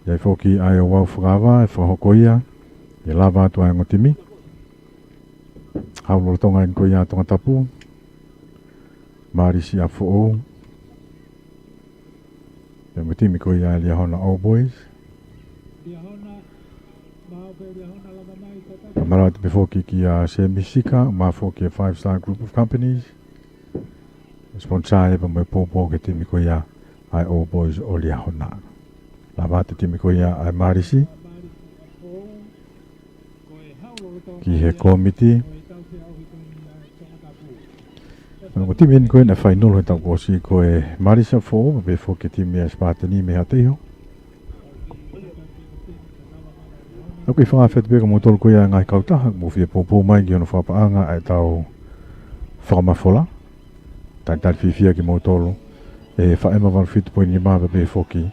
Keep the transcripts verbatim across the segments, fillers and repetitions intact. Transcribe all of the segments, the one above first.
ʻI ai foki ʻa e ouau fakaava ʻe fakahoko ia, ʻe lava atu ʻa e ongo timi. Haʻu lolotonga eni ko ia ʻa Tongatapu, Malisi ʻApifoʻou, ʻa e ongo timi ko ia ʻa e Liahona Old Boys. Pea malava atu pē foki kia Semi Sika, ʻumaʻā foki e Five Star Group of Companies, sponsor ia pea mo e poupou ki he timi ko ia ʻa e Old Boys ʻo Liahona. Lava atu e timi ko ia ʻa e Malisi ki he kōmiti. Ko e timi eni ko ē naʻe fainolo he taʻu kuo ʻosi ko e Malisi ʻApifoʻou, pea pehē foki ki he timi ʻa e Spartan mei Haʻateiho. ʻOku ou fakaafeʻi atu pē kimoutolu ko ia ʻa e ngaahi kautaha ʻoku mou fie poupou mai ki hono fakapaʻanga ʻa ʻetau fakamafola. Talitali fiefia kimoutolu ʻe he faʻema valu fitu poini nima pea pehē foki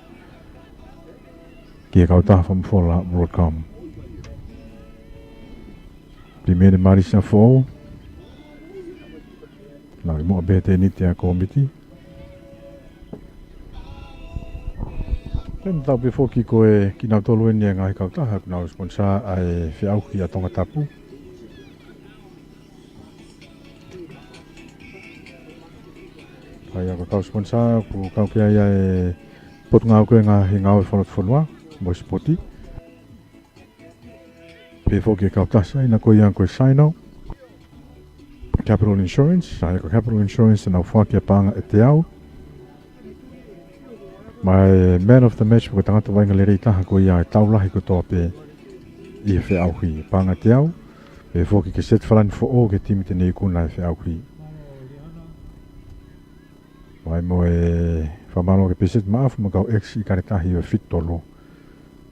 ki he kautaha fakamafola Broadcom. Timi eni Malisi ʻApifoʻou. Nau ʻi muʻa pē he tēniti ʻa e kōmiti. Pea ʻoku tau pehē foki ko e kinautolu eni ʻa e ngaahi kautaha ʻoku nau sponsor ʻa e feʻauhi ʻa Tongatapu. ʻA ia ko ʻetau sponsor ʻoku kau ki ai ʻa e Potungāue Ngāue Fakalotofonua mo e Sipoti. Pehē foki ki he kautaha Saina ko ia ko e Sino Capital Insurance, ʻa ia ko e Capital Insurance naʻa nau foaki ʻa e paʻanga ʻe teau. Mo e man of the match ko e tangata vaʻinga lelei taha ko ia ʻa e tau lahi kotoa pē ʻi he feʻauhi, paʻanga ʻe teau. Pehē foki ki he seti falani foʻou ki he timi te ne ikuna e feʻauhi. Pea mo e fakamālō ki he P Z Maʻafu mo e kau X ʻIkale Tahi ʻo e fitu tolu.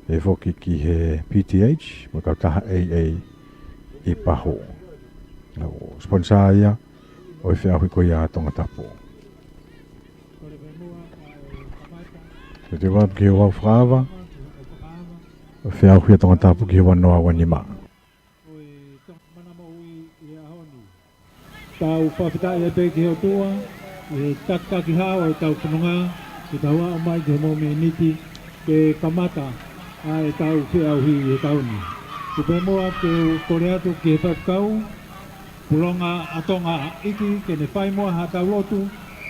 Pehē foki ki he P T H mo e kautaha A A ʻi Pahu. ʻA ia ko e sponsor ia ʻo e feʻauhi ko ia ʻa Tongatapu. Te te vap ki he ouau fakaava ʻo e feʻauhi ʻa Tongatapu ki he ua noa ua nima. Ko e tau mana moʻui ʻi he ʻaho ni. Tau fakafetaʻi ai pē ki he ʻOtua ʻi he takitaki hao ʻo ʻetau fononga, ke tau aʻu mai ki he momeniti ke kamata ʻa ʻetau feʻauhi ʻi he taʻu ni. Tuku pē muʻa ke u kole atu ki he faifekau, Pulonga ʻa Tonga ʻIki, ke ne fai muʻa haʻatau lotu,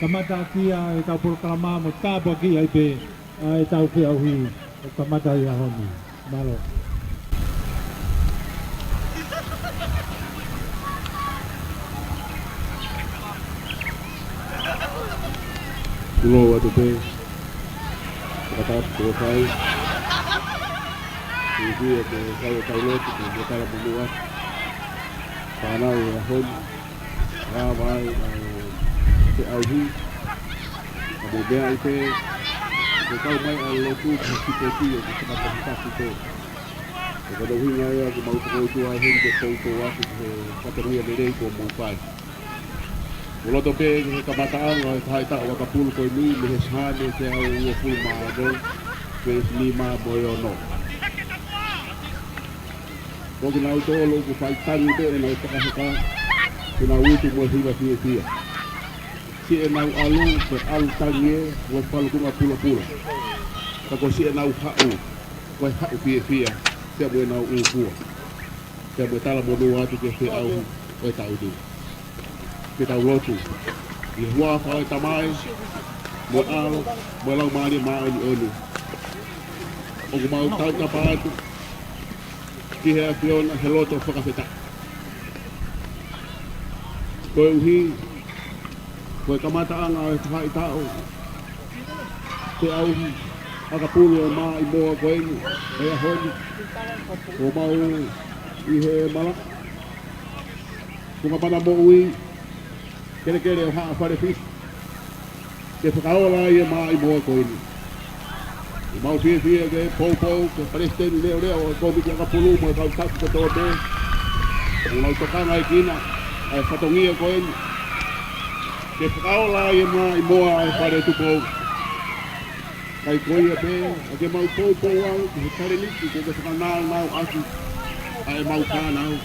kamata ʻaki ʻetau polokalama mo tāpuakiʻi ai pē ʻa ʻetau feʻauhi ʻoku kamata ʻi he ʻaho ni. Mālō. Tulou atu pē. Fakatapu, tulou fai. Tuku ia ke kau ʻetau lotu, ke mo tala monū atu. Fānau ʻi he ʻaho ni. Lava ai ʻa e feʻauhi. Ka mou meaʻi pē, ke kau mai ʻa e lotu ki he sipoti ʻoku kamata ʻi he taʻu ni. Ko hono ʻuhinga ia ʻoku mau tokoutua ai heni ke poupou atu ki he fatongia lelei kuo mou fai. Mou loto pē ki he kamataʻanga ʻo e faʻahitaʻu ʻakapulu ko eni mei he Sahane teau uofulu mā ono, veesi nima mo e ono. Ko kinautolu ʻoku fai tangi pē ʻenau fakaheka, ke nau utu mo e hiva fiefia. Siʻenau ʻalu, ko e ʻalu tangi ē, mo e falukunga pulapula. Ka ko siʻenau haʻu, ko e haʻu fiefia, pea mo ʻenau ʻūkua. Pea mo e tala monū atu ki he feʻauhi ʻo e taʻu ni. Ke tau lotu. ʻI he huafa ʻo e Tamai, mo e ʻAlo, mo e Laumālie Māʻoniʻoni. ʻOku mau tautapa atu ki he ʻAfiona he loto fakafetaʻi. Koeʻuhi, ko e kamataʻanga ʻo e faʻahitaʻu feʻauhi ʻakapulu ʻo e māʻimoa ko eni, ʻo e ʻaho ni, ʻoku mau ʻi he mala, ko e mana moʻui, kelekele ʻo Haʻa Fale Fifi, ke fakaola ai e māʻimoa ko eni. ʻOku mau fiefia ke poupou, ki he palesiteni leʻoleʻo ʻo e kōmiti ʻakapulu mo e kau taki kotoa pē, ʻoku nau tokangaʻi kinaua ʻa e fatongia ko eni, ke fakaola ai e māʻimoa ʻa e Fale Tupou. Kae ko ia pē, ʻoku mau poupou au ki he talēniti kuo ke fakanāunau ʻaki ʻa e mau fānau ʻi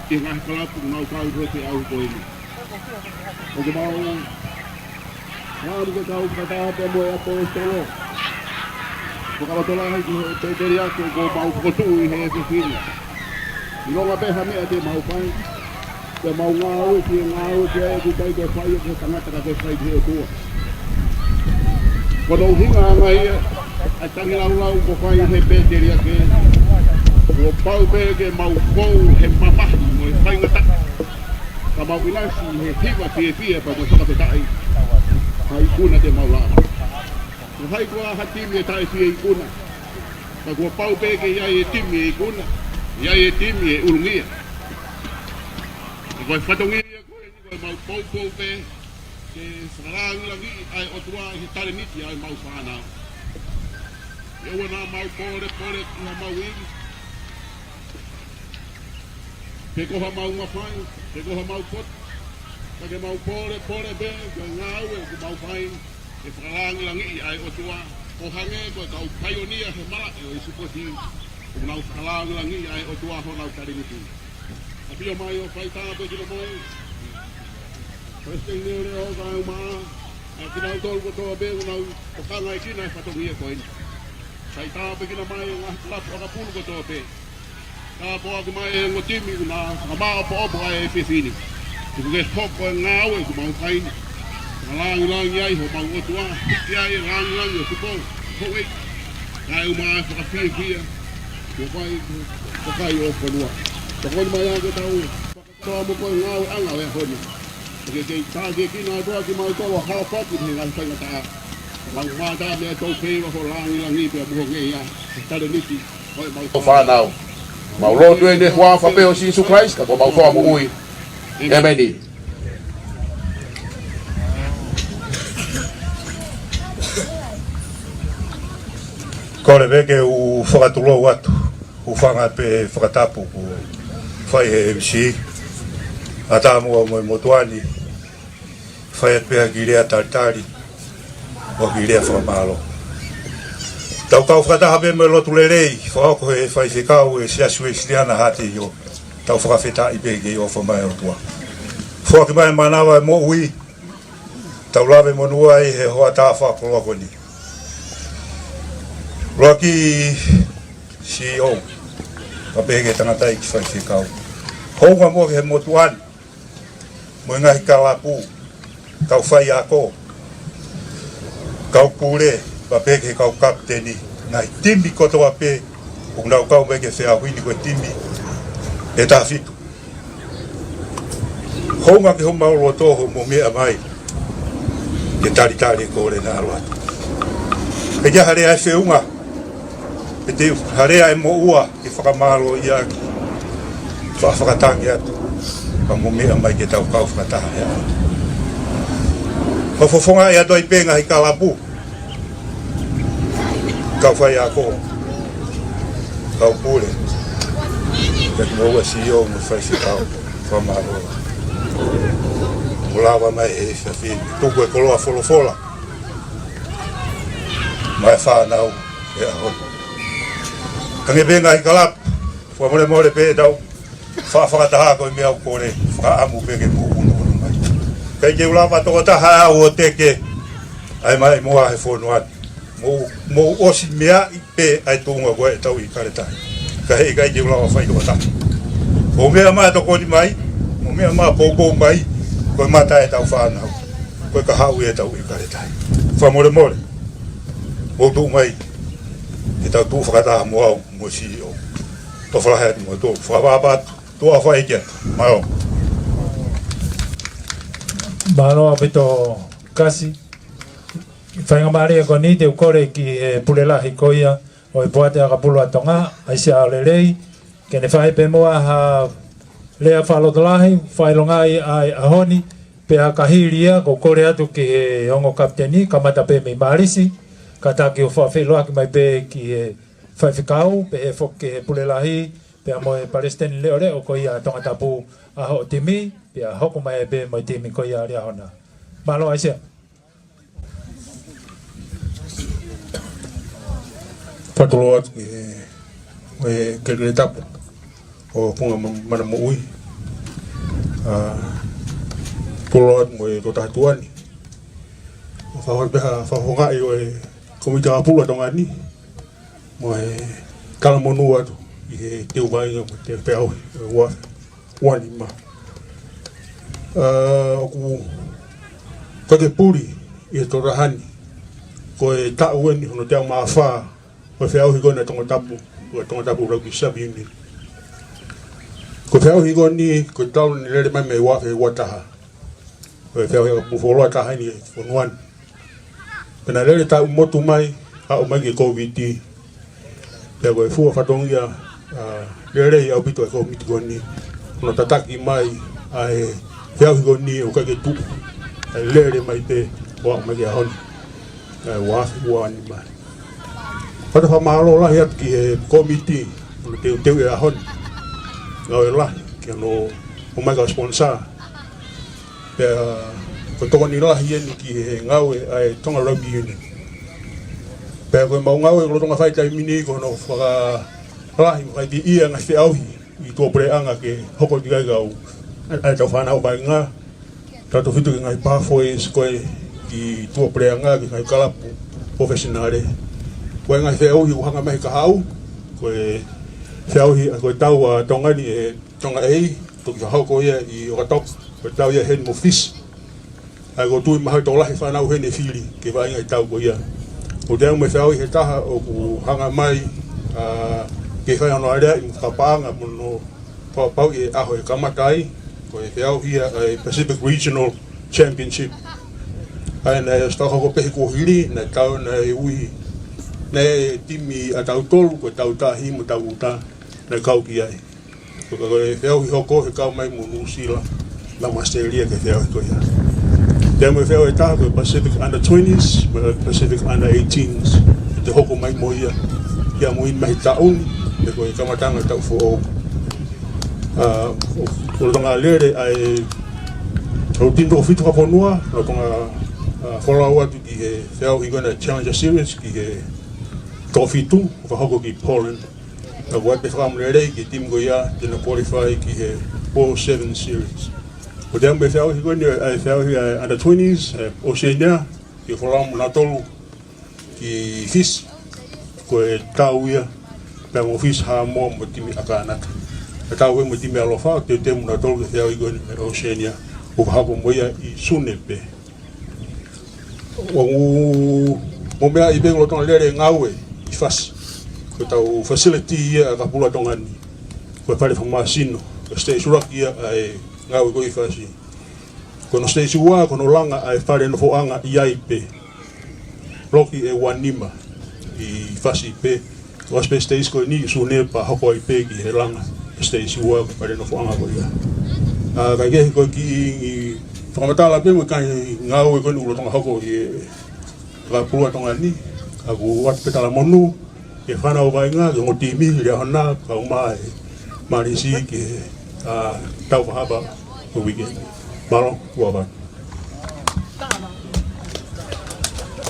he ngaahi kalapu ʻoku nau kau he feʻauhi ko eni. ʻOku mau Mau ke tau fakataha pē mo e ʻaposetolo. Fakalotolahi ki he pēteliake kuo mau fokotuʻu ʻi he efiafi ni. ʻIlonga pē ha meʻa te mau fai, te mau ngāue, ke ngāue ki ai, ʻoku ʻikai ke fai ʻe he tangata ka ke fai ki he ʻOtua. Ko hono ʻuhinga ʻanga ia ʻa e tangilāulau kuo fai he pēteliake. Kuo pau pē ke mau fou he mamahi mo e faingataʻa, ka mau ʻinasi he hiva fiefia pea mo e fakafetaʻi ha ikuna te mau lava. Ko hai koā ha timi ʻe taʻe fie ikuna, ka kuo pau pē ke ʻi ai e timi ʻe ikuna, ʻi ai e timi ʻe ulungia. Ko e fatongia ia ko eni, ko e mau poupou pē ke fakalāngilangiʻi ʻa e ʻOtua ʻi he talēniti ʻa e mau fānau. ʻE ʻoua naʻa mau pōlepole ki ha mau ivi, pe ko ha mau mafai, pe ko ha mau poto, ka ke mau pōlepole pē ki he ngāue ʻoku mau fai ke fakalāngilangiʻi ʻa e ʻOtua, ʻo hangē ko e kau paionia he malaʻe ʻo e sipoti, ʻoku nau fakalāngilangiʻi ʻa e ʻOtua honau talēniti. ʻApio mai ʻo fai tāpuekina mai Palesiteni Leʻoleʻo, kaeʻumaʻā kinautolu kotoa pē ʻoku nau tokangaʻi kinautolu e fatongia ko eni. Fai tāpuekina mai e ngaahi kalapu ʻakapulu kotoa pē. Tāpuakiʻi mai e ongo timi ʻoku nau fakamāʻopoʻopo ʻa e efiafi ni. Tuku ke hoko e ngāue ʻoku mau fai ni, fakalāngilangiʻi ai homau ʻOtua, hiki ai e lāngilangi ʻo Tupou, Houʻeiki, kaeʻumaʻā e fakafiefia kuo fai ki he kakai ʻo e fonua. Tokoni mai ā ke tau fakatoa mo ko e ngāueʻanga ʻo e ʻaho ni. Ke kei tākiekina atu ʻa kimautolu ʻo haofaki he ngaahi faingataʻa. Mau mātā meʻa tau feiva ho lāngilangi pea mo ho ngeia, he talēniti ʻo e mau fānau. Mau lotu eni he huafa pē ʻo Sīsū Kalaisi, ka ko homau Fakamoʻui. ʻĒmeni. Kole pē ke u fakatulou atu, hūfanga pē he fakatapu kuo fai he M C, ʻatā muʻa mo e motuʻa ni, fai atu pē ha kiʻi lea talitali, mo e kiʻi lea fakamālō. Tau kau fakataha pē mo e lotu lelei, fakahoko ʻe he faifekau ʻo e Siasi Uēsiliana Haʻateiō. Tau fakafetaʻi pē ki he ʻofa mai ʻa e ʻOtua. Foaki mai e mānava ʻo e moʻui, tau lave monū ai he hoʻatā fakakoloa ko eni. ʻUluaki, C E O, pea pehē ki he tangataʻeiki faifekau. Hounga muʻa ki he motuʻa ni, mo e ngaahi kalapu, kau faiako, kau pule, pea pehē ki he kau kapiteni, ngaahi timi kotoa pē ʻoku nau kau mai ki he feʻauhi ni, ko e timi ʻe taha fitu. Hounga ki homau loto hoʻomou meʻa mai ke talitali e kole naʻa ʻalu atu. Pea ʻikai ha lea ʻe feʻunga, pe te u, ha lea ʻe moʻua ke fakamālōʻia ʻaki, faʻa fakatangi atu, ka mou meʻa mai ke tau kau fakataha he ʻaho ni. Fakafofongaʻi atu ai pē ngaahi kalapu, kau faiako, kau pule, pea ki he ʻuluaki C E O mo e faifekau, fakamālō. Mou lava mai he efiafi ni, tuku e koloa folofola maʻa e fānau he ʻaho ni. Hangē pē ngaahi kalapu, fakamolemole pē tau faʻa fakataha, ko e meʻa ʻoku ou kole, fakaʻamu pē ke mou ʻunuʻunu mai. ʻIkai ke u lava tokotaha au ʻo teke ʻa e maʻimoa he fonua ni. Mou, mou ʻosi meaʻi pē ʻa e tuʻunga ko ē ʻetau ʻIkale Tahi. Ka heʻikai ke u lava fai tokotaha. Mou meʻa mai ʻo tokoni mai, mou meʻa mai ʻo poupou mai, ko e mata ʻetau fānau, ko e kahaʻu ʻetau ʻIkale Tahi. Fakamolemole, mou tuʻu mai ke tau tuʻu fakataha mo au mo e C E O. Tofa lahi atu mo tō, fakaʻapaʻapa atu, tuʻa fai kia. Mālō. Mālō ʻaupito Kasi. Faingamālie ko eni te u kole ki he pule lahi ko ia ʻo e Poate ʻAkapulu ʻa Tonga, ʻAisea ʻAolelei, ke ne fai pē muʻa ha lea fakalotolahi, fakaʻilongaʻi ʻa e ʻaho ni, pea ka hili ia, ʻoku ou kole atu ki he ongo kapiteni, kamata pē mei Mālisi, kātaki ʻo fakafeʻiloaki mai pē ki he faifekau, pehē foki ki he pule lahi, pea mo e Palesiteni Leʻoleʻo ko ia ʻa Tongatapu ʻa hoʻo timi, pea hoko mai pē mo e timi ko ia ʻa Liahona. Mālō ʻAisea. Fakatulou atu ki he, mo e kelekele tapu ʻo Punga Ma-, Mana Moʻui. ʻA, tulou atu mo e Toketā Tuʻa ni. Fakahoa pē ha fakahoa ʻo e Kōmiti Fakapulipuli ʻa Tonga ni, mo e talamonū atu ʻi he teu vaʻinga mo e teu feʻauhi ʻo e ua afe ua nima. ʻA, ʻoku ʻikai ke puli ʻi he tokotaha ni, ko e taʻu eni hono teau mā fā ʻo e feʻauhi ko eni ʻa Tongatapu, ʻa Tongatapu Rugby Sub-Unit. Ko e feʻauhi ko eni, ko e talu naʻe lele mai mei he ua afe ua taha. Ko e feʻauhi ʻa e Pulipolo ʻa Taha eni ʻi he fonua ni. Pea naʻe lele taʻu motu mai, aʻu mai ki he Kōviti. Pea ko e fua fatongia, ʻa, lelei ʻaupito ʻa e Kōmiti ko eni, hono tataki mai ʻa e feʻauhi ko eni ʻo ʻikai ke tuʻu. ʻA e lele mai pē ʻo aʻu mai ki he ʻaho ni. ʻA e ua afe ua nima. Fata fakamālō lahi atu ki he kōmiti, hono teuteu e ʻaho ni. Ngāue lahi, ki hono ʻomai kau sponsor. Pea ko e tokoni lahi eni ki he ngāue ʻa e Tonga Rugby Union. Pea ko e mau ngāue ʻoku lolotonga fai he taimi ni ko hono fakalahi mo fakaʻiʻi ʻa e ngaahi feʻauhi ʻi tuʻapuleʻanga ke hoko atu ki ai kau, ʻa e tau fānau vaʻinga. Tautefito ki he ngaahi pathways ko ē ki tuʻapuleʻanga ki he ngaahi kalapu professional. Ko e ngaahi feʻauhi ʻoku hanga mai he kahaʻu, ko e feʻauhi, ko e tau ʻa Tonga ni ʻe Tonga A, toki fakahoko ia ʻi ʻOkatopa, ko e tau ia heni mo Fisi. ʻA ia ʻoku ou tui mahalo ʻe tokolahi e fānau heni ʻe fili ke vaʻinga he tau ko ia. ʻOku toe ʻi ai mo e feʻauhi ʻe taha ʻoku hanga mai, ʻa, ke fai hono aleaʻi mo e fakapaʻanga mo hono fakapapauʻi e ʻaho ʻe kamata ai, ko e feʻauhi ia ʻa e Pacific Regional Championship. ʻA ia naʻe ʻosi fakahoko pē he kuohili, naʻe tau, naʻe ui, naʻe timi ʻa tautolu, ko e tau tahi mo e tau uta, naʻe kau ki ai. Ko e, ko e feʻauhi hoko he kau mai mo Nuʻusila, na mo ʻAositelēlia ki he feʻauhi ko ia. Toe ʻi ai mo e feʻauhi ʻe taha ko e Pacific Under Twenties, mo e Pacific Under Eighteens. ʻE toe hoko mai mo ia, ʻi he ʻaho ni mei he taʻu ni, pe ko e kamataʻanga taʻu foʻou. ʻA, ʻo, ʻoku lolotonga lele ʻa e, ʻa e timi toko fitu fakafonua, lolotonga, ʻa, folau atu ki he feʻauhi ko ena Challenger Series, ki he toko fitu, ʻo fakahoko ki Poland. Ka ʻoku ʻi ai pē fakaʻamu lelei ki he timi ko ia, ke na qualify ki he World Sevens Series. ʻOku toe ʻi ai mo e feʻauhi ko eni, ʻa e feʻauhi ʻa e Under Twenties, ʻa e Oceania, ke folau mo nautolu ki Fisi, ko e tau ia, pea mo Fisi, Haʻamoa mo e timi ʻa Kānata. Ko e tau ia mo e timi ʻa Lofa, teuteu mo nautolu ki he feʻauhi ko eni ʻa e Oceania, ʻoku fakahoko mo ia ʻi Sune pē. ʻOku mou meaʻi pē ʻoku lolotonga lele e ngāue ʻi fasi. Ko ʻetau facility ia ʻa e Kapulu ʻa Tonga ni, ko e fale fakamāsino, ko e stage ʻuluaki ia ʻa e ngāue ko ē ʻi fasi. Ko hono stage ua, ko hono langa ʻa e fale nofoʻanga ʻi ai pē. Loki ʻe ua nima ʻi fasi pē. ʻOsi pē stage ko eni ʻi Sune pea hoko ai pē ki he langa, stage ua, ko e fale nofoʻanga ko ia. ʻA, kae kehe ko e kiʻi fakamatala pē mo e ngaahi ngāue ko eni ʻoku lolotonga hoko ʻi he Kapulu ʻa Tonga ni, ʻoku ʻoatu pē talamonū ki he fānau vaʻinga, ki he ongo timi, Liahona, kae ʻumaʻā e Mālisi ki he, ʻa, tau fakahapa ko e weekend. Mālō, ua vā.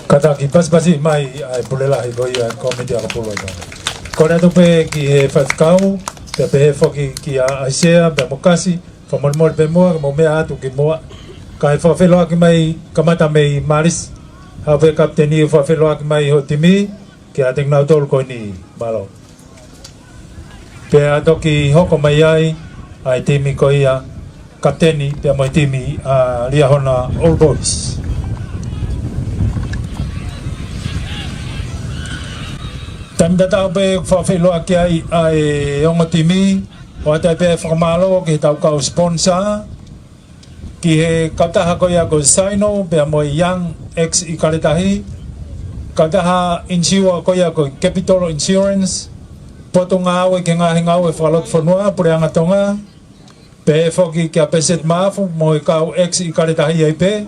Kātaki, pasipasi mai ʻa e pule lahi ko ia ʻa e kōmiti ʻa Kapulu ʻa Tonga. Kole atu pē ki he faifekau, pea pehē foki kia ʻAisea, pea mo Kasi, fakamolemole pē muʻa, ke mou meʻa atu ki muʻa. Kae fakafeʻiloaki mai, kamata mei Mālisi. Haʻu pē kapiteni ʻo fakafeʻiloaki mai hoʻo timi, kiate kinautolu ko eni, mālō. Pea toki hoko mai ai ʻa e timi ko ia, kapiteni, pea mo e timi ʻa Liahona All Boys. Taimi tatau pē ʻoku fakafeʻiloaki ai ʻa e ongo timi, ʻoatu ai pē ʻa e fakamālō ki heʻetau kau sponsor, ki he kautaha ko ia ko e Saino, pea mo e Young X ʻIkale Tahi, kautaha inisiua ko ia ko e Capital Insurance, Potungāue ki he Ngaahi Ngāue Fakalotofonua, Puleʻanga Tonga, pehē foki kia Peset Mafu mo e kau X ʻIkale Tahi ai pē,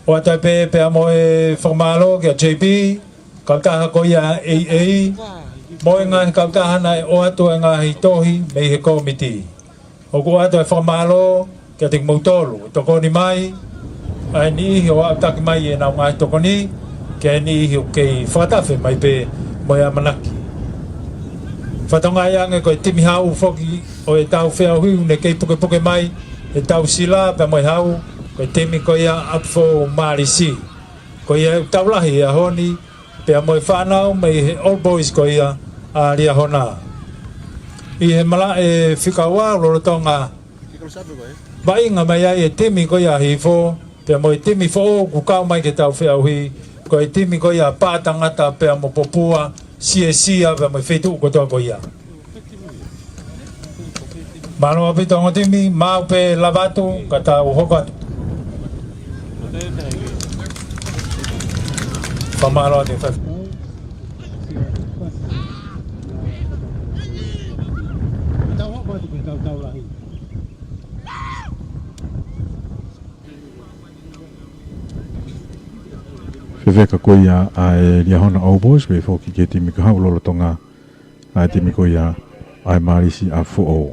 ʻoatu ai pē pea mo e fakamālō kia J P, kautaha ko ia A A, mo e ngaahi kautaha naʻe ʻoatu e ngaahi tohi mei he kōmiti. ʻOku ʻoatu e fakamālō kiate kimoutolu ʻoku tokoni mai, ʻa e niʻihi ʻoku aʻutaki mai ʻenau ngaahi tokoni, ki he niʻihi ʻoku kei fakatafe mai pē mo e ʻamanaki. Fakatokangaʻi ange ko e timi hau foki ʻo ʻetau feʻauhi ʻoku ne kei pukepuke mai ʻetau sila pea mo e hau, ko e timi ko ia ʻa Apifou Mālisi. Ko ia ʻoku tau lahi he ʻaho ni, pea mo e fānau mei he Old Boys ko ia ʻa Liahona. ʻI he malaʻe fika ua lolotonga vaʻinga mai ai e timi ko ia Hihifo, pea mo e timi foʻou kuo kau mai ke tau feʻauhi, ko e timi ko ia Paʻatangata pea mo Popua, Siesia pea mo e feituʻu kotoa ko ia. Mālō ʻaupito ongo timi, maʻu pē lava atu, ka tau hoko atu. Fakamālō atu, fai. Fefeka ko ia ʻa e Liahona Old Boys, pea foki ki he timi kahaʻu lolotonga ʻa e timi ko ia ʻa e Mālisi ʻa Foʻou.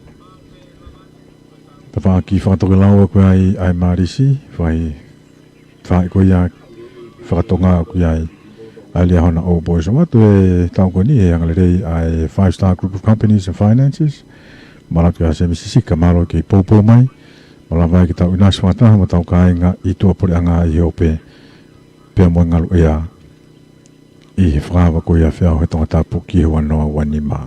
Tafaʻaki fakatokelau ko ia ʻa e Mālisi, fai, fai ko ia fakatonga ko ia ʻa e Liahona Old Boys. ʻOatu e tau ko eni he angalelei ʻa e Five Star Group of Companies and Finances. Mālō atu kia Semi Sisika, mālō e kei poupou mai. Mālō e kei tau ʻinasi fakataha mo hotau kāinga ʻi tuʻapuleʻanga ʻi he ope pea mo e ngaluʻea ʻi he fakaava ko ia feʻauhi ʻa Tongatapu ki he ua noa ua nima.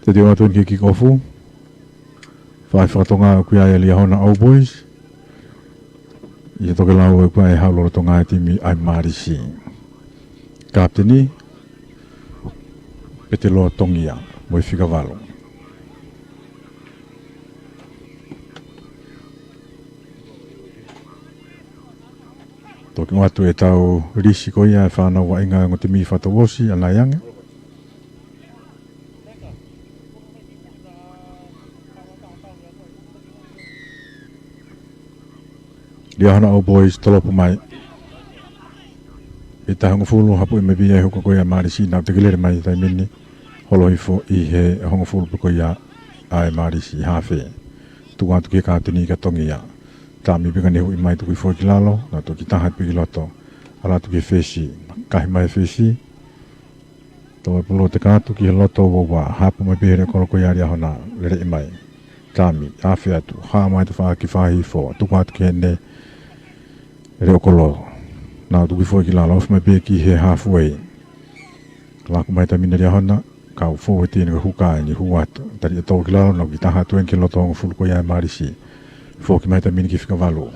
Te tau ʻoatu eni ki he kick off. Fai fakatonga ko ia ʻa e Liahona Old Boys. ʻI he tokelau ko ia ʻa e haʻu lolotonga e timi ʻa e Mālisi. Kapiteni, Petelō Tongia, mo e fika valu. Toki ʻoatu e tau lisi ko ia e fānau vaʻinga ongo timi fakatouʻosi ʻanai ange. Liahona Old Boys, tolopu mai. ʻI he taha hongofulu, hapo mai pē ia he huka ko ia ʻa e Mālisi, nau teke lele mai taimi ni, holo hifo ʻi he hongofulu pē ko ia ʻa e Mālisi, hafe. Tuku atu ki he kapiteni kia Tongia. Tami pē ka ne huʻi mai, tuku hifo ki lalo, nau toki taha pē ki loto. ʻAlu atu ki he fesi, kahi mai fesi. Toe pulu teka atu ki he loto ua ua, hapo mai pē he leʻo kolo ko ia ʻa Liahona, lele mai. Tami, afe atu, hā mai tafaʻaki fai hifo, tuku atu ki heʻene leʻo kolo. Nau tuku hifo ki lalo, ofi mai pē ki he halfway. Laku mai taimi ni ʻa Liahona, kau fōueti eni ka huka eni hū atu. Tali ʻe tolu ki lalo, nau ki taha atu eni ki he loto hongofulu ko ia ʻa e Mālisi. Foki mai taimi ni ki he fika valu.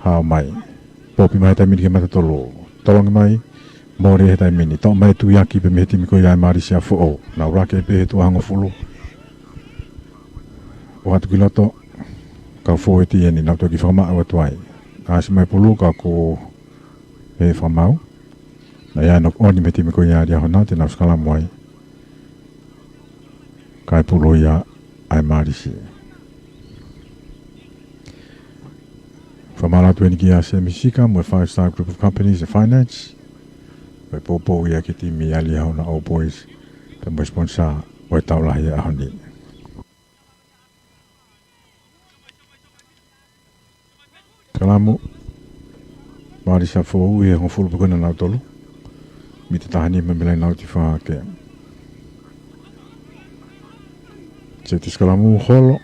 Hao mai. Popi mai taimi ni ki he mata tolu. Tolongi mai. Mole he taimi ni. Toʻo mai e tuiaki pē mei he timi ko ia ʻa e Mālisi ʻa Foʻou. Nau lake pē he tuʻa hongofulu. ʻOatu ki loto. Kau fōueti eni. Nau toki fakamaʻu atu ai. ʻAsi mai pulu ka ko e fakamaʻu. Naʻe ʻi ai e knock on mei he timi ko ia ʻa Liahona te nau sikalamu ai. Kae pulu ia ʻa e Mālisi. Fakamālō atu eni kia Semi Sisika mo e Five Star Group of Companies and Finance. Ko e poupou ia ki he timi ʻa Liahona Old Boys. Pea mo e sponsor ʻo e tau lahi ʻa e ʻaho ni. Sikalamu. Mālisi ʻa Foʻou ʻi he hongofulu pē ko ia ʻanautolu. Mita taha nima mei he laine ʻauti fakahahake. Seti sikalamu holo.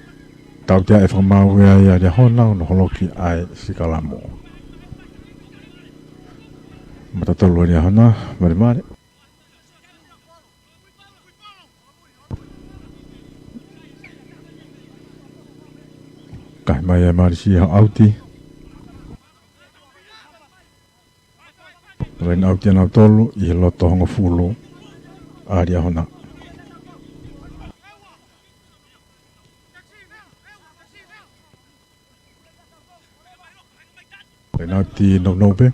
Tautea e fakamaau ia ʻa Liahona ʻo ne holoki ʻa e sikalamu. Mata tolu ʻa Liahona, malimali. Kahi mai ʻa e Mālisi ha ʻauti. Laine ʻauti ʻanautolu ʻi he loto hongofulu ʻa Liahona. Laine ʻauti nounou pē.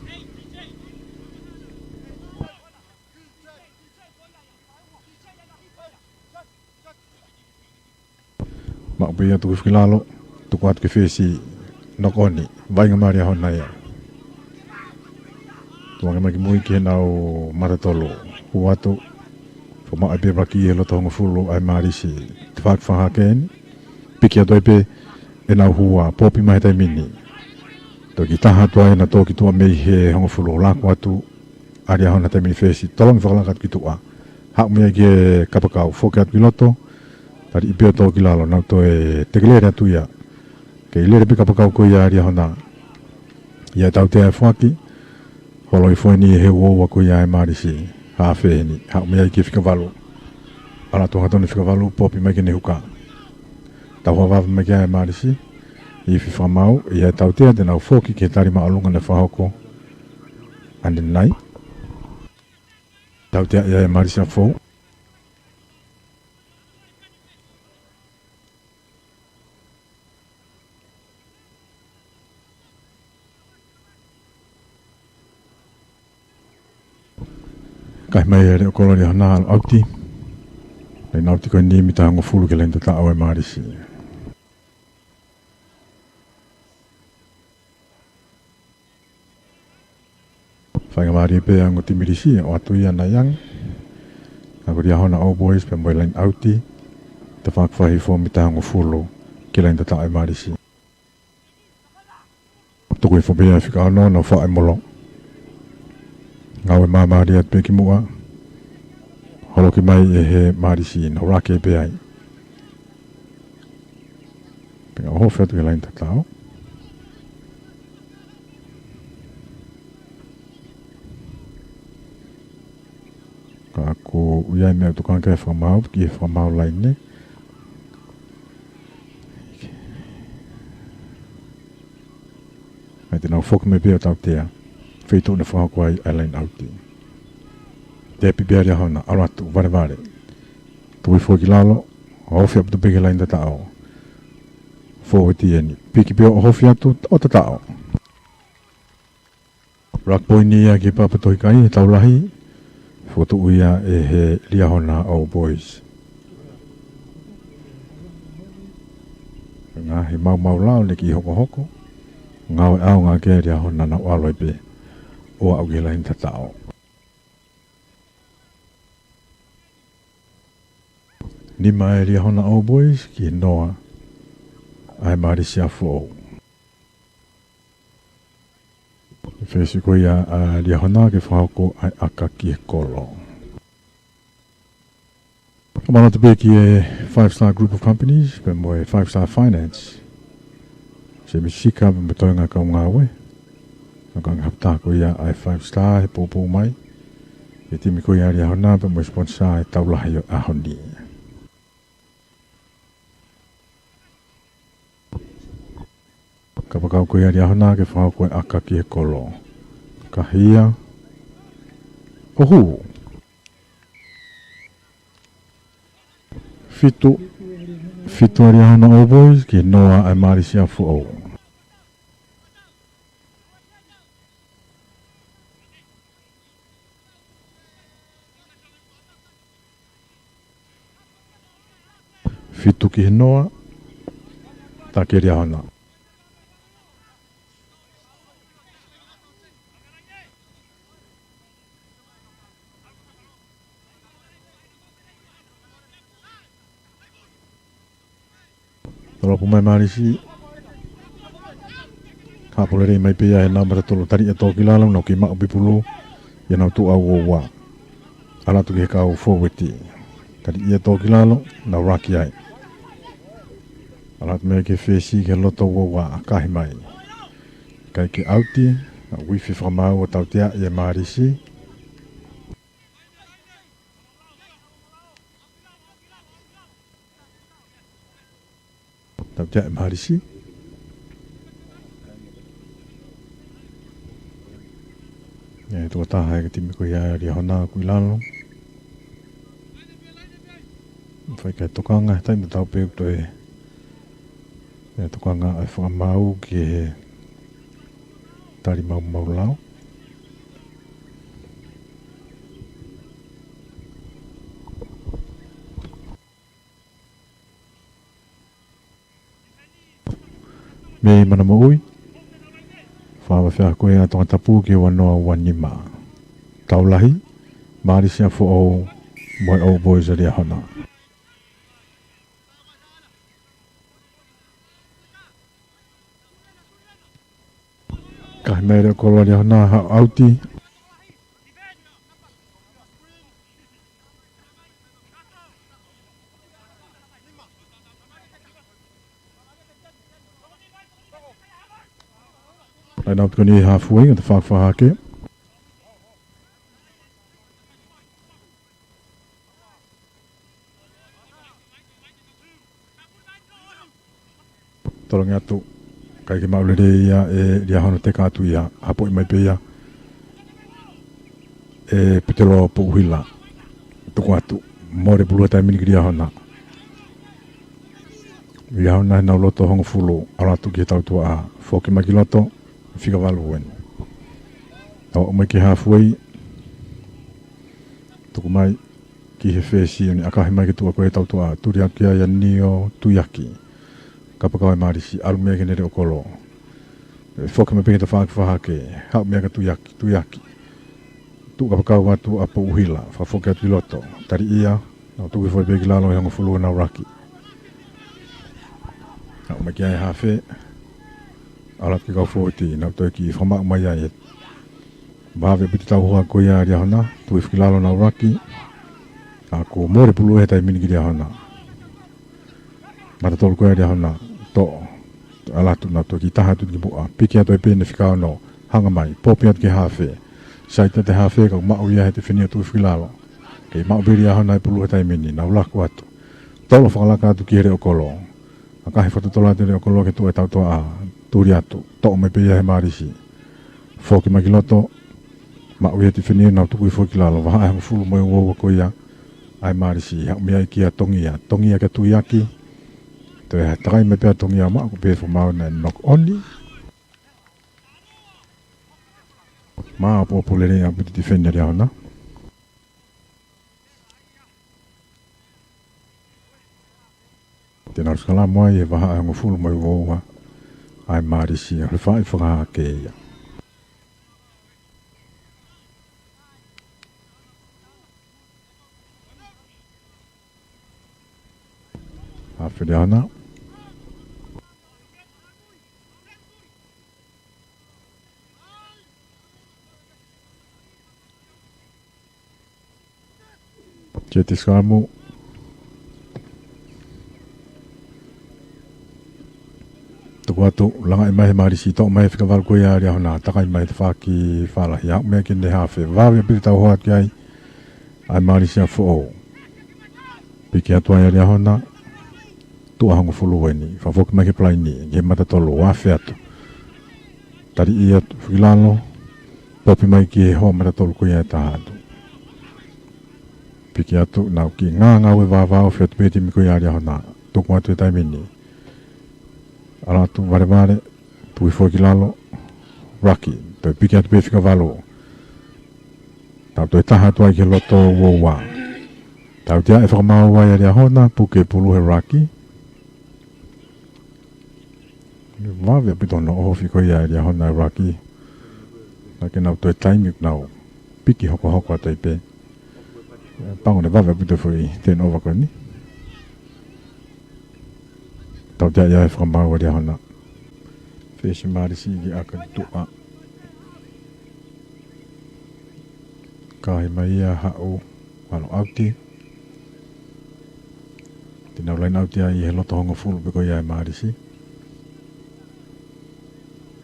Maʻu pē ia tuku hifo ki lalo, tuku atu ki he fesi, knock on, vaʻinga mai ʻa Liahona ia. Tuʻu ange mai ki mui ki heʻenau mata tolu, hū atu, fakamaʻa pē ʻa e palaki he loto hongofulu ʻa e Mālisi, tafaʻaki fakahahake eni, piki atu ai pē ʻenau hua, popi mai he taimi ni. Toki taha atu ai ʻena tō ki tuʻa mei he hongofulu, laku atu ʻa Liahona he taimi ni fesi, tolongi fakalaka atu ki tuʻa. Haʻu mai ki he kapakau, foki atu ki loto, tali ʻi pē ʻo tō ki lalo, nau toe teke lele atu ia. Kei lele pē kapakau ko ia ʻa Liahona. ʻI ai e tautea ʻe foaki, holo hifo eni ʻe he uoua ko ia ʻa e Malisi. Hafe eni, haʻu mei ai ki he fika valu. ʻAlu atu hangatonu e fika valu, popi mai ki heʻene huka. Tauha vave mai ki ai ʻa e Malisi. Ifi fakamaau, ʻi ai e tautea te nau foki ki he tali māʻolunga naʻe fakahoko ʻanenai. Tautea ia ʻa e Malisi ʻa Foʻou. Kae ʻumaʻā e leʻo kolo ʻa Liahona ʻalu ʻauti. Laine ʻauti ko eni mita hongofulu ki he laine tataʻo ʻa e Malisi. Faingamālie pē ʻa e ongo timi Lisi, ʻoatu ia ʻanai ange. Ka ko Liahona Old Boys pē mo e laine ʻauti. Tafaʻaki fai hifo mita hongofulu ki he laine tataʻo ʻa e Malisi. Tuku hifo pē ʻa e fika ono, nau faʻo e molo. Ngāue māmālie atu pē ki muʻa. Holoki mai ʻe he Malisi, nau lake pē ai. Pea ʻohofi atu ki he laine tataʻo. Ka ko ia ʻa e meʻa ʻoku tokanga ki ai e fakamaau, ki he fakamaau laine. ʻAi te nau foki mai pē ʻo tautea. Feituʻu naʻe fakahoko ai ʻa e laine ʻauti. Tepi pē ʻa Liahona, ʻalu atu, valevale. Tuku hifo ki lalo, ʻohofi atu pē ki he laine tataʻo. Fōueti eni. Piki pē ʻo ʻohofi atu, ʻo tataʻo. Ruck point ia ki Papatohikai, he tau lahi. Fokotuʻu ia ʻe he Liahona Old Boys. Ngaahi maumau lao naʻe kiʻi hokohoko. Ngāue ʻaonga ki ai ʻa Liahona, nau ʻalu ai pē ʻo aʻu ki he laine tataʻo. Nima ʻa e Liahona Old Boys ki he noa ʻa e Malisi ʻa Foʻou. Fesi ko ia ʻa Liahona ke fakahoko ʻa e ʻaka ki he kolo. Manatu pē ki he Five Star Group of Companies, pea mo e Five Star Finance. Semi Sika pea mo e toenga kau ngāue. Ka ngā hapta ko ia ʻa e Five Star he poupou mai. He timi ko ia ʻa Liahona pea mo e sponsor ʻa e tau lahi ʻo e ʻaho ni. Kapakau ko ia ʻa Liahona ke fakahoko e ʻaka ki he kolo. Ka hia. ʻO hū. Fitu. Fitu ʻa Liahona Old Boys ki he noa ʻa e Malisi ʻa Foʻou. Fitu ki he noa, taki ʻa Liahona. Tolopu mai Malisi. Haʻapu lelei mai pē ia he nau mata tolo, tali ia tō ki lalo, nau kiʻi maʻu pē pulu, ia nau tuʻu ʻa uoua. ʻAlu atu ki he kau fōueti. Tali ia tō ki lalo, nau laki ai. ʻAlu atu mei ai ki he fesi ki he loto uoua, ʻakahi mai. Kae ke ʻauti, nau ifi fakamaau ʻo tautea ʻe Malisi. Tautea ʻe Malisi. ʻE, tuʻa taha ʻa e timi ko ia ʻa Liahona ʻoku ʻi lalo. Fai ki ai e tokanga, he taimi tatau pē ʻoku toe ʻi ai e tokanga ʻa e fakamaau ki he tali maumau lao. Mei Mana Moʻui. Fāmafea ko ia ʻa Tongatapu ki he ua noa ua nima. Tau lahi, Malisi ʻa Foʻou, mo e Old Boys ʻa Liahona. Kahi mai e leʻo kolo ʻa Liahona, haʻu ʻauti. Laine ʻauti ko eni he hafuei, ʻo tafaʻaki fakahahake. Tolongi atu, ʻikai ke maʻu lelei ia ʻe Liahona, teka atu ia, hapoʻi mai pē ia ʻe Pitelo Pouʻuhila. Tuku atu, mole pulu he taimi ni ki Liahona. Liahona heʻenau loto hongofulu, ʻalu atu ki he tautuʻa, foki mai ki loto, fika valu eni. Tau aʻu mai ki he hafuei, tuku mai ki he fesi, ʻo ne ʻakahi mai ki tuʻa ko ē he tautuʻa, tuli atu ki ai ʻa Nio Tuiaki. Kapakau ʻe Malisi, ʻalu mei ai ki heʻene leʻo kolo. Foki mai pē ki he tafaʻaki fakahahake, haʻu mei ai kia Tuiaki, Tuiaki. Tuʻu kapakau atu ʻa Pouʻuhila, fakafoki atu ki loto. Tali ia, nau tuku hifo pē ki lalo ʻe he hongofulu ʻenau laki. Haʻu mai ki ai e hafe, ʻalu atu ki he kau fōueti, nau toe kiʻi fakamaʻu mai ai. Vave ʻaupito e tauhoa ko ia ʻa Liahona, tuku hifo ki lalo ʻenau laki. Ka kuo mole pulu he taimi ni ki Liahona. Matatolu ko ia ʻa Liahona, toʻo. ʻAlu atu, nau toe kiʻi taha atu ki muʻa. Piki atu ai pē ʻene fika ono, hanga mai, popi atu ki he hafe. Sai atu e hafe, ka maʻu ia he tifeni ʻo tuku hifo ki lalo. Kei maʻu pē ʻe Liahona e pulu he taimi ni, nau laku atu. Tolo fakalaka atu ki he leʻo kolo. ʻAkahi fakatotolo atu e leʻo kolo ki tuʻa he tautuʻa, tuli atu. Toʻo mai pē ia ʻe Malisi. Foki mai ki loto, maʻu ia he tifeni, nau tuku hifo ki lalo, vahaʻa ʻe hongofulu mo e uaua ko ia ʻa e Malisi, haʻu mei ai kia Tongia, Tongia kia Tuiaki, toe takai mai pē ʻa Tongia, maʻu pē fakamaau, naʻe knock on. Maʻopoʻopo lelei ʻaupito e tifeni ʻa Liahona. Te nau sikalamo ai he vahaʻa ʻe hongofulu mo e uaua ʻa e Malisi, ʻo lele fakahahake ia. Hafe ʻa Liahona. Kiate Sikamu. Tuku atu, langaʻi mai ʻe Malisi, toʻo mai e fika valu ko ia ʻa Liahona, takai mai he tafaʻaki fakalahi, haʻu mei ai ki heʻene hafe, vave ʻaupito e tauhoa ki ai ʻa e Malisi ʻa Foʻou. Piki atu ai ʻa Liahona, tuʻa hongofulu eni, fakafoki mai ki he palaini, ki he matatolu, afe atu. Tali ia atu ki lalo, popi mai ki he hoa matatolu ko ia ʻe taha atu. Piki atu, nau kiʻi ngāngāue vāvāofi atu pē e timi ko ia ʻa Liahona, tuku atu he taimi ni. ʻAlu atu valevale, tuku hifo ki lalo, laki, toe piki atu pē fika valu. Tau toe taha atu ai ki he loto uaua. Tautea e fakamaau ai ʻa Liahona, puke pulu he laki. Vave ʻaupito hono ʻohofi ko ia ʻe Liahona e laki. Naʻa ke nau toe taimi nau piki hokohoko atu ai pē. Pango ne vave ʻaupito foʻi turnover ko eni. Tautea ia e fakamaau ʻa Liahona. Fesi Malisi ki ʻaka ki tuʻa. Kahi mai ia haʻu, ʻalu ʻauti. Te nau laine ʻauti ai he loto hongofulu pē ko ia ʻa e Malisi.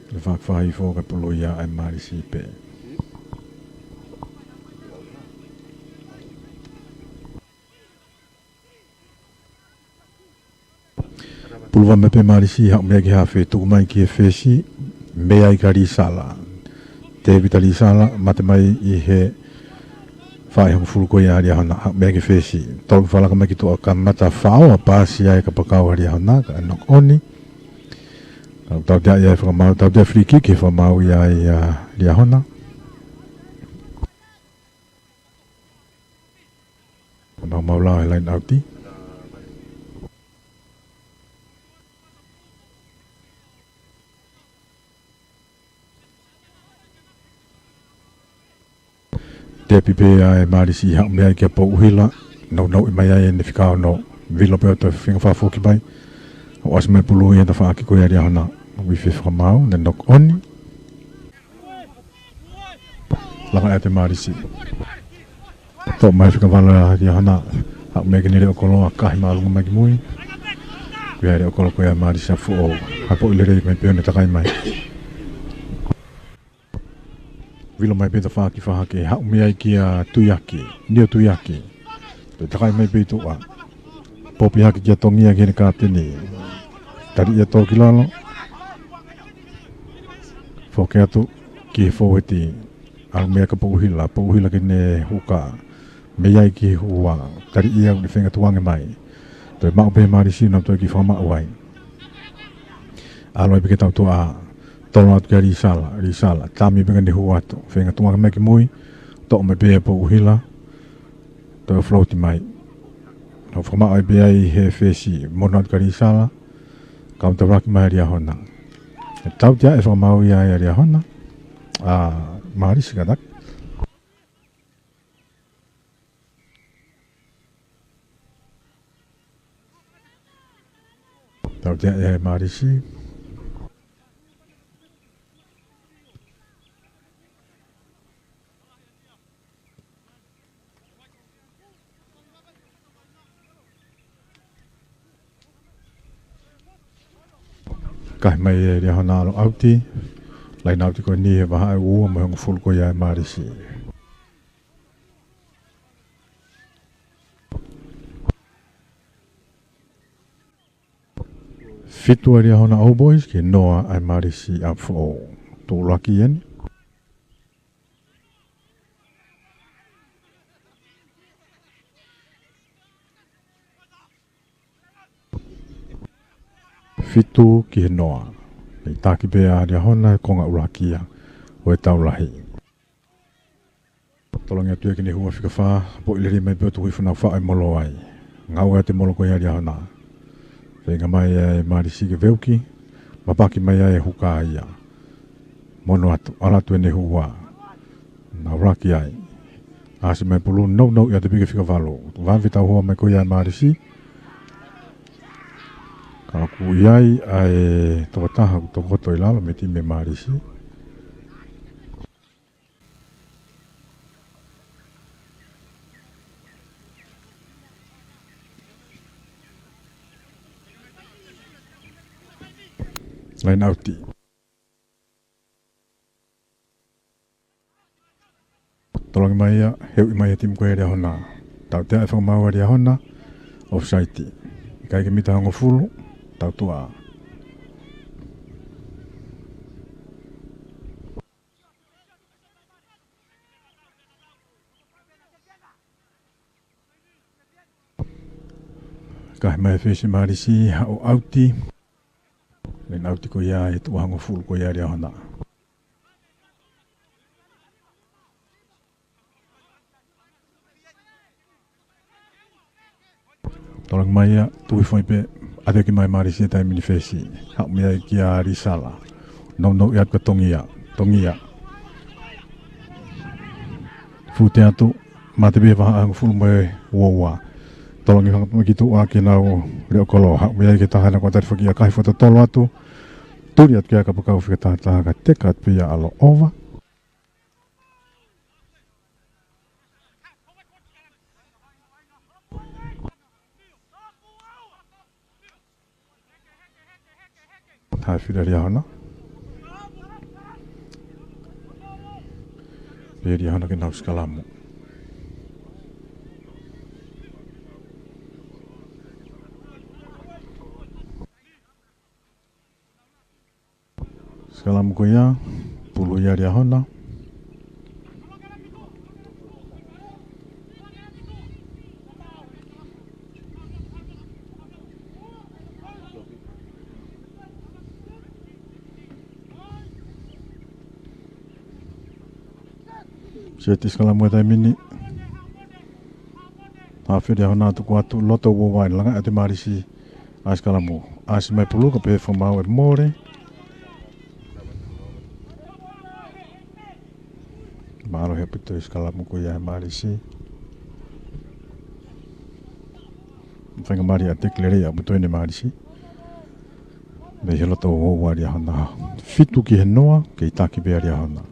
Lele fakahahake hifo ka pulu ia ʻa e Malisi pē. Pulu vave mai pē Malisi, haʻu mei ai ki he hafe, tuku mai ki he fesi, mei ai kia Lisala. Tēvita Lisala, mate mai ʻi he vahaʻa ʻe hongofulu ko ia ʻa Liahona, haʻu mei ai ki he fesi. Tau fakalaka mai ki tuʻa, kamata faʻo ʻa e pasi ai kapakau ʻa Liahona, ka knock on. Tautea ia e fakamaau, tautea free kick he fakamaau ia ʻa Liahona. Nau maʻu lau he laine ʻauti. Tepi pē ʻa e Malisi, haʻu mei ai kia Pouʻuhila. Nau nau ʻi mai ai ʻene fika ono. Vilo pē ʻo toe feinga fakafoki mai. ʻO ʻasi mai pulu ia he tafaʻaki ko ia ʻa Liahona. Uifi fakamaau, naʻe knock on. Laka ʻa e Malisi. Toʻo mai fika valu ʻa Liahona. Haʻu mei ai ki heʻene leʻo kolo, ʻakahi māʻolunga mai ki mui. Ko ia leʻo kolo ko ia ʻa e Malisi ʻa Foʻou. Hapoʻi lelei mai pē ʻo ne takai mai. Ilo mai pē tafaʻaki fahake, haʻu mei ai kia Tuiaki, Nio Tuiaki. Toe takai mai pē ʻi tuʻa. Popi hake kia Tongia ki heʻene kapiteni. Taliʻi ʻe Tōkilalo. Foki atu ki he fōueti. ʻAlu mei ai kia Pouʻuhila, Pouʻuhila ki heʻene huka. Mei ai ki he hua, taliʻi ʻe au, ne feinga tuku ange mai. Toe maʻu pē Mālisi ʻo nau toe kiʻi fakamaʻu ai. ʻAlu ai pē ki he tautuʻa, tolo atu kia Lisala, Lisala, tami pē ka ne hua atu. Feinga tuku ange mai ki mui, toʻo mai pē ʻe Pouʻuhila, toe float mai. Nau fakamaʻu ai pē ai he fesi, mono atu kia Lisala, kaunitā laki mai ʻa Liahona. Tautea e fakamaau ia ʻa Liahona, ʻa Mālisi kātaki. Tautea ʻe Mālisi. Kae ʻai mai ʻe Liahona ʻalu ʻauti. Laine ʻauti ko eni he vahaʻa ua mo e hongofulu ko ia ʻe Mālisi. Fitu ʻa Liahona Old Boys ki he noa ʻa Mālisi ʻApifoʻou. Tuʻulaki eni. Fitu ki he noa. Mei taki pē ʻa Liahona he konga ʻuluaki ia ʻo e tau lahi. Tolongi atu ia ki heʻene hua fika fā, poʻi lelei mai pē ʻo tuku hifo ʻo nau faʻo e molo ai. Ngāue atu e molo ko ia ʻa Liahona. Feinga mai ʻa Mālisi ke veuki, mapaki mai ai e huka ia. Mono atu, ʻalu atu ʻene hua. Nau laki ai. ʻAsi mai pulu, nounou ia te pike fika valu. Vave tau hoa mai ko ia ʻa Mālisi. Ka ʻoku ʻi ai ʻa e tokotaha ʻoku tokoto ʻi lalo mei he timi ʻa Mālisi. Laine ʻauti. Tolongi mai ia, heuʻi mai e timi ko ia ʻa Liahona. Tautea e fakamaau ʻa Liahona, offside. ʻIkai ke mita hongofulu, tautuʻa. Kae ʻai mai e fesi ʻa Mālisi, haʻu ʻauti. Laine ʻauti ko ia ʻi he tuʻa hongofulu ko ia ʻa Liahona. Tolongi mai ia, tuʻu hifo ai pē, ʻateki mai ʻa Mālisi he taimi ni fesi. Haʻu mei ai kia Lisala. Nounou ia kia Tongia, Tongia. Fute atu, mate pē vahaʻa hongofulu mo e ua ua. Tolongi hanga mai ki tuʻa ki heʻenau leʻo kolo. Haʻu mei ai ki he taha naʻa kuo tali fakia, kahi fototolo atu. Tuli atu ki ai kapakau fika taha taha ka teka atu pē ia ʻalu ʻova. Haʻi fili ʻa Liahona. Pea Liahona ke nau sikalamu. Sikalamu ko ia, pulu ia ʻa Liahona. Seti sikalamu he taimi ni. Haʻi fili ʻa Liahona tuku atu loto ua ua, langa atu ʻe Mālisi. ʻAsi sikalamu. ʻAsi mai pulu ka pehē fakamaau ʻe mole. Mālohi ʻaupito e sikalamu ko ia ʻa Mālisi. Faingamālie ʻateki lelei ʻaupito eni ʻe Mālisi. Mei he loto ua ua ʻa Liahona. Fitu ki he noa, kei taki pē ʻa Liahona.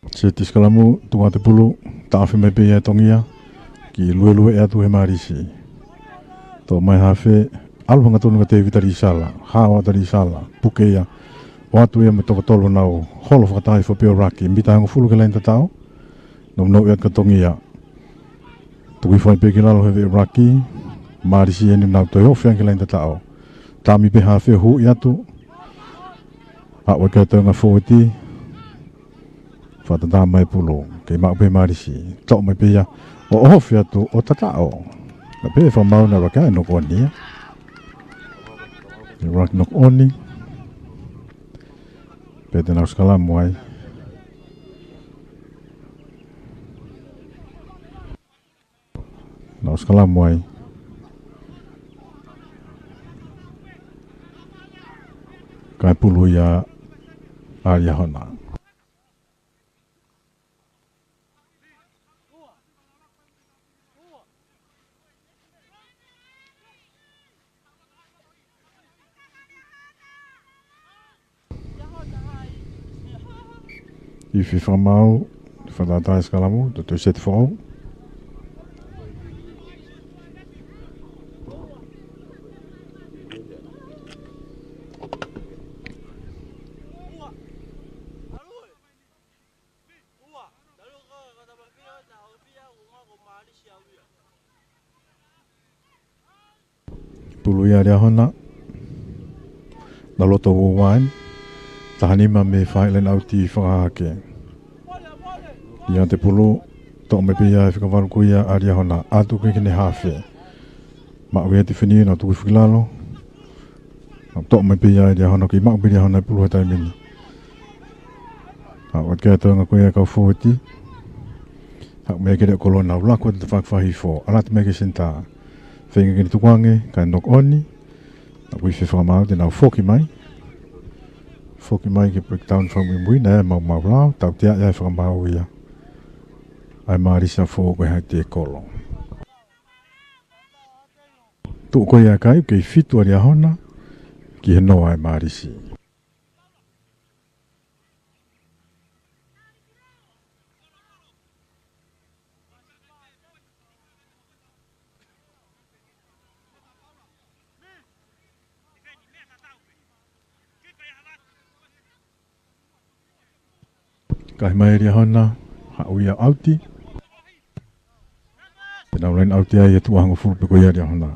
Seti sikalamu, tuku atu e pulu, taʻofi mai pē ia ʻe Tongia, kiʻi luelue atu he Mālisi. Toʻo mai hafe, ʻalu hangatonu kia Tēvita Lisala, hao atu ʻa Lisala, puke ia, ʻoatu ia mo e toko tolu ʻo nau holo fakataha hifo pē ʻa ʻIuaki, mita hongofulu ki he laine tataʻo, nounou atu kia Tongia. Tuku hifo ai pē ki lalo he veʻe ʻIuaki, Mālisi eni ʻoku nau toe ofi ange ki he laine tataʻo. Tami pē hafe huʻi atu, aʻu atu ki he toenga fōueti, fakatatā mai e pulu, kei maʻu pē Mālisi, toʻo mai pē ia, ʻo ʻohofi atu ʻo tataʻo. Ka pehē ʻe he fakamaau naʻe ʻikai ke knock on ia. ʻIuaki knock on, pea te nau sikalamu ai. Nau sikalamu ai. Kae pulu ia ʻa Liahona. Ifi fakamaau, fakatatā e sikalamu, toe seti foʻou. Pulu ia ʻa Liahona. Nau loto ua ua eni. Taha nima mei he faʻahi laine ʻauti fakahahake. Ia te pulu, toʻo mai pē ia ʻe he fika valu ko ia ʻa Liahona. ʻAtu pē ki he hafe. Maʻu ia ʻe Tifeni, nau tuku hifo ki lalo. Nau toʻo mai pē ia ʻe Liahona, kei maʻu pē ʻe Liahona e pulu he taimi ni. Aʻu atu ki he toenga ko ia e kau fōueti. Haʻu mai ki he leʻo kolo, nau laku atu e tafaʻaki fakahihifo. ʻAlu atu mai ki he senitā. Feinga ke ne tukuange, kae knock on. Naʻa ku ifi fakamaau te nau foki mai. Foki mai ki he breakdown fakamuimui, naʻe maumau lao, tautea ia ʻe he fakamaau ia. ʻA e Mālisi ʻa Foʻou ko e haʻi tēkolo. Tuʻu ko ia e kai, kei fitu ʻa Liahona, ki he noa ʻa e Mālisi. Kahi mai ʻe Liahona, haʻu ia ʻauti. Te nau laine ʻauti ai he tuʻa hongofulu pē ko ia ʻa Liahona.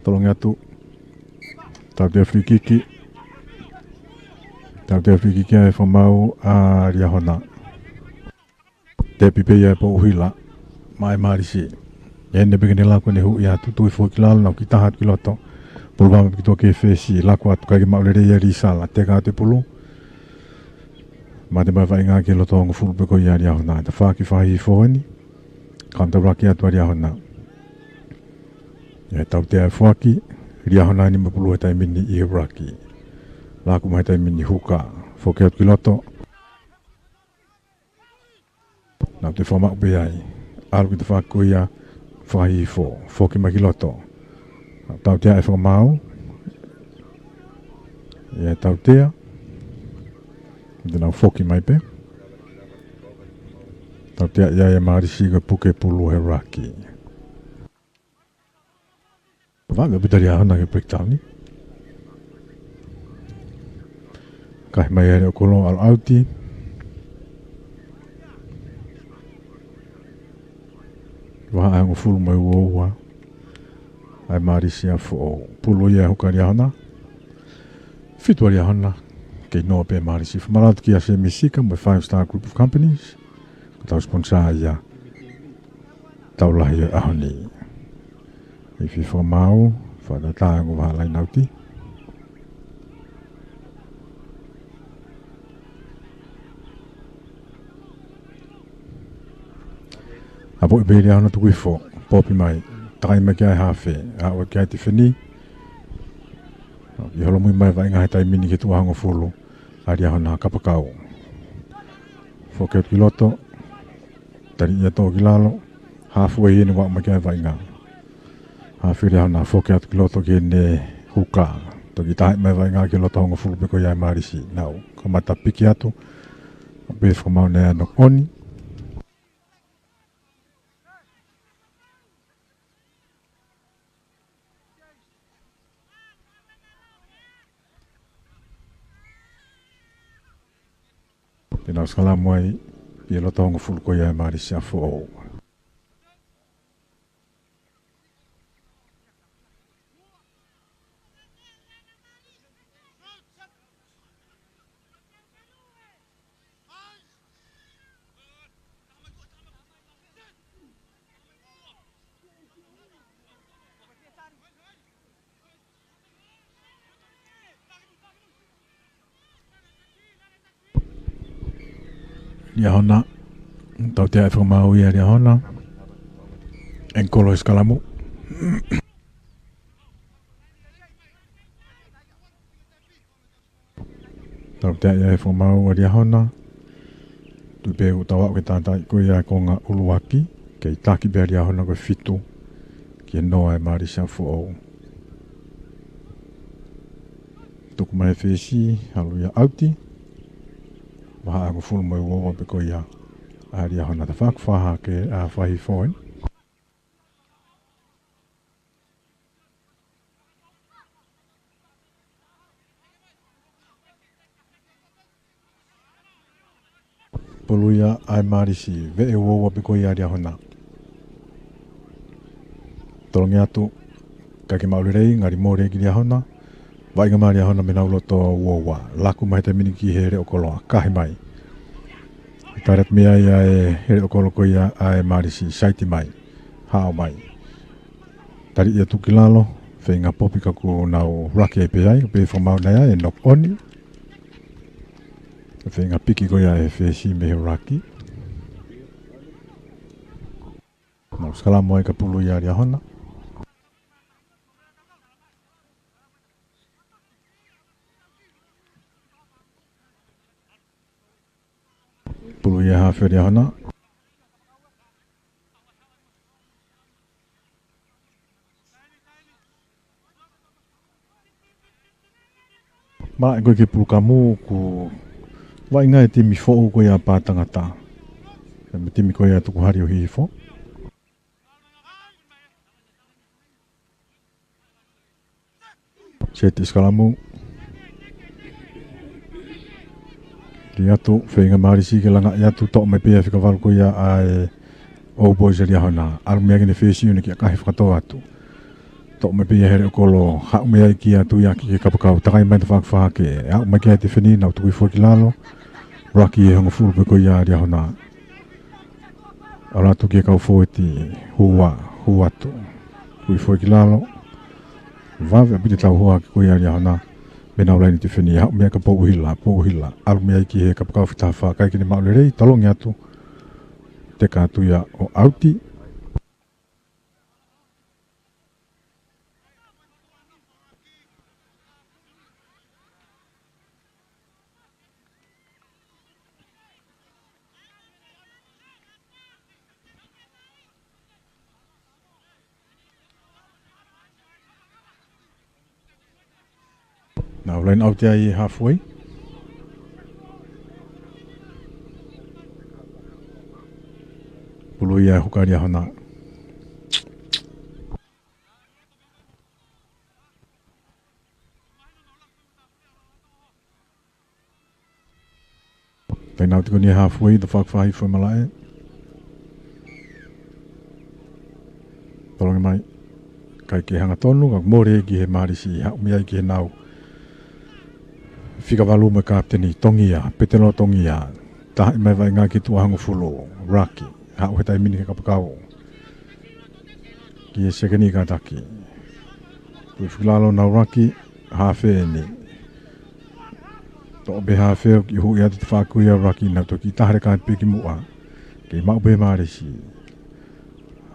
Tolongi atu. Tautea free kick. Tautea free kick ʻa e fakamaau ʻa Liahona. Tepi pē ia ʻe Pouhila. Maʻa e Mālisi. ʻEne pē ke ne laku ʻene huʻi atu, tuʻu hifo ki lalo, nau kiʻi taha atu ki loto. Pulu vave pē ki tuʻa ki he fesi, laku atu, ʻikai ke maʻu lelei ʻe Lisala, teka atu e pulu. Mate mai e vaʻinga ki he loto hongofulu pē ko ia ʻa Liahona, tafaʻaki fakahihifo eni. Kaunitaulaki atu ʻa Liahona. ʻI he tautea e foaki, Liahona eni mo e pulu he taimi ni ʻi he ʻuluaki. Laku mai he taimi ni huka, foki atu ki loto. Nau toe fakamaʻu pē ai. ʻAlu ki he tafaʻaki ko ia fakahihifo. Foki mai ki loto. Tautea e fakamaau. ʻI he tautea. Te nau foki mai pē. Tautea ia ʻe Mālisi ko e puke pulu he ʻuluaki. Vave ʻaupito ʻa Liahona ki he breakdown ni. Kahi mai ʻa e leʻo kolo ʻalu ʻauti. Vahaʻa e hongofulu mo e ua ua. ʻA e Mālisi ʻa Foʻou. Pulu ia huka ʻa Liahona. Fitu ʻa Liahona. Kei noa pē Mālisi. Fakamaau atu kia Semi Sika mo e Five Star Group of Companies. Ko ʻetau sponsor ia. Tau lahi ʻo e ʻaho ni. Ifi fakamaau, fakatatā e ongo vahaʻa laine ʻauti. Apoʻi pē ʻe Liahona tuku hifo, popi mai, takai mai ki ai hafe, aʻu ki ai Tifeni. ʻI holomui mai vaʻinga he taimi ni ki he tuʻa hongofulu, ʻa Liahona kapakau. Foki atu ki loto, tali ia toʻo ki lalo, hāfuei eni ʻoku ʻomai ki ai e vaʻinga. Hāfeli ʻa Liahona, foki atu ki loto ki heʻene huka. Toki tahaʻi mai e vaʻinga ki loto hongofulu pē ko ia ʻa e Malisi. Nau kamata piki atu, pea fakamaau ʻe ia e knock on. Te nau sikalamu ai ʻi loto hongofulu ko ia ʻa e Malisi ʻa Foʻou. Liahona. Tautea e fakamaau ia ʻa Liahona. Ankolo e sikalamu. Tautea ia e fakamaau ʻa Liahona. Tuʻu pē ʻo tau aʻu ki he tātaaʻi ko ia ʻa e konga ʻuluaki. Kei taki pē ʻa Liahona ko e fitu ki he noa ʻa e Malisi ʻa Foʻou. Tuku mai e fesi, ʻalu ia ʻauti. Vahaʻa hongofulu mo e uaua pē ko ia ʻa Liahona. Tafaʻaki fakahake ʻa Fahi Foen. Pulu ia ʻa e Malisi, veʻe uaua pē ko ia ʻa Liahona. Tolongi atu, ʻikai ke maʻu lelei, ngali mole ki Liahona. Vaʻinga mai ʻa Liahona mei he nau loto uaua. Laku mai he taimi ni ki he leʻo koloa, kahi mai. Tali atu mei ai ʻa e leʻo kolo ko ia ʻa e Malisi, saiti mai. Haʻu mai. Tali ia tuʻu ki lalo, feinga popi ka kuo nau laki ai pē ai, pea fakamaau ʻe ia e knock on. Feinga piki ko ia ʻa e fesi mei he laki. Nau sikalamu ai ka pulu ia ʻa Liahona. Pulu ia hafe ʻa Liahona. Malaʻe ko ē ki he pulu kamu ʻoku vaʻinga e timi Foʻou ko ia ʻa Patangata. Mo e timi ko ia ʻa Tukuhali ʻo Hihifo. Seti sikalamu. Lī atu, feinga Malisi ke langaʻi atu, toʻo mai pē ia fika valu ko ia ʻa e Old Boys ʻa Liahona. ʻAlu mei ai ki heʻene fesi ʻo ne kiʻi ʻakahi fakatō atu. Toʻo mai pē ia he leʻo kolo, haʻu mei ai ki atu ia ki he kapakau, takai mai tafaʻaki fakahake, haʻu mai ki ai e tifeni, nau tuku hifo ki lalo, laki e hongofulu pē ko ia ʻa Liahona. ʻAlu atu ki he kau fōueti, hū ā, hū atu. Tuku hifo ki lalo, vave ʻaupito e tauhoa ko ia ʻa Liahona, mei he nau laine tifeni, haʻu mei ai ka Pouʻuhila, Pouʻuhila, ʻalu mei ai ki he kapakau fika taha fā, ʻikai ke ne maʻu lelei, tolongi atu, teka atu ia ʻo ʻauti. Nau laine ʻauti ai halfway. Pulu ia huka ʻa Liahona. Tainau tiko ni halfway, tafaʻaki fakahifo e malaʻe. Tolongi mai. ʻIkai ke hangatonu, ka mole ki he Malisi, haʻu mei ai ki he nau. Fika valu mo e kapiteni, Tongia, Petelo Tongia. Tahaʻi mai vaʻinga ki tuʻa hongofulu, laki. Haʻu he taimi ni ki he kapakau. Ki he sekeni kātaki. Tuʻu hifo ki lalo nau laki, hafe eni. Toʻo pē hafe ʻo kiʻi huʻi atu tafaʻaki ia laki nau toki taha le kāti pē ki muʻa. Kei maʻu pē Malisi.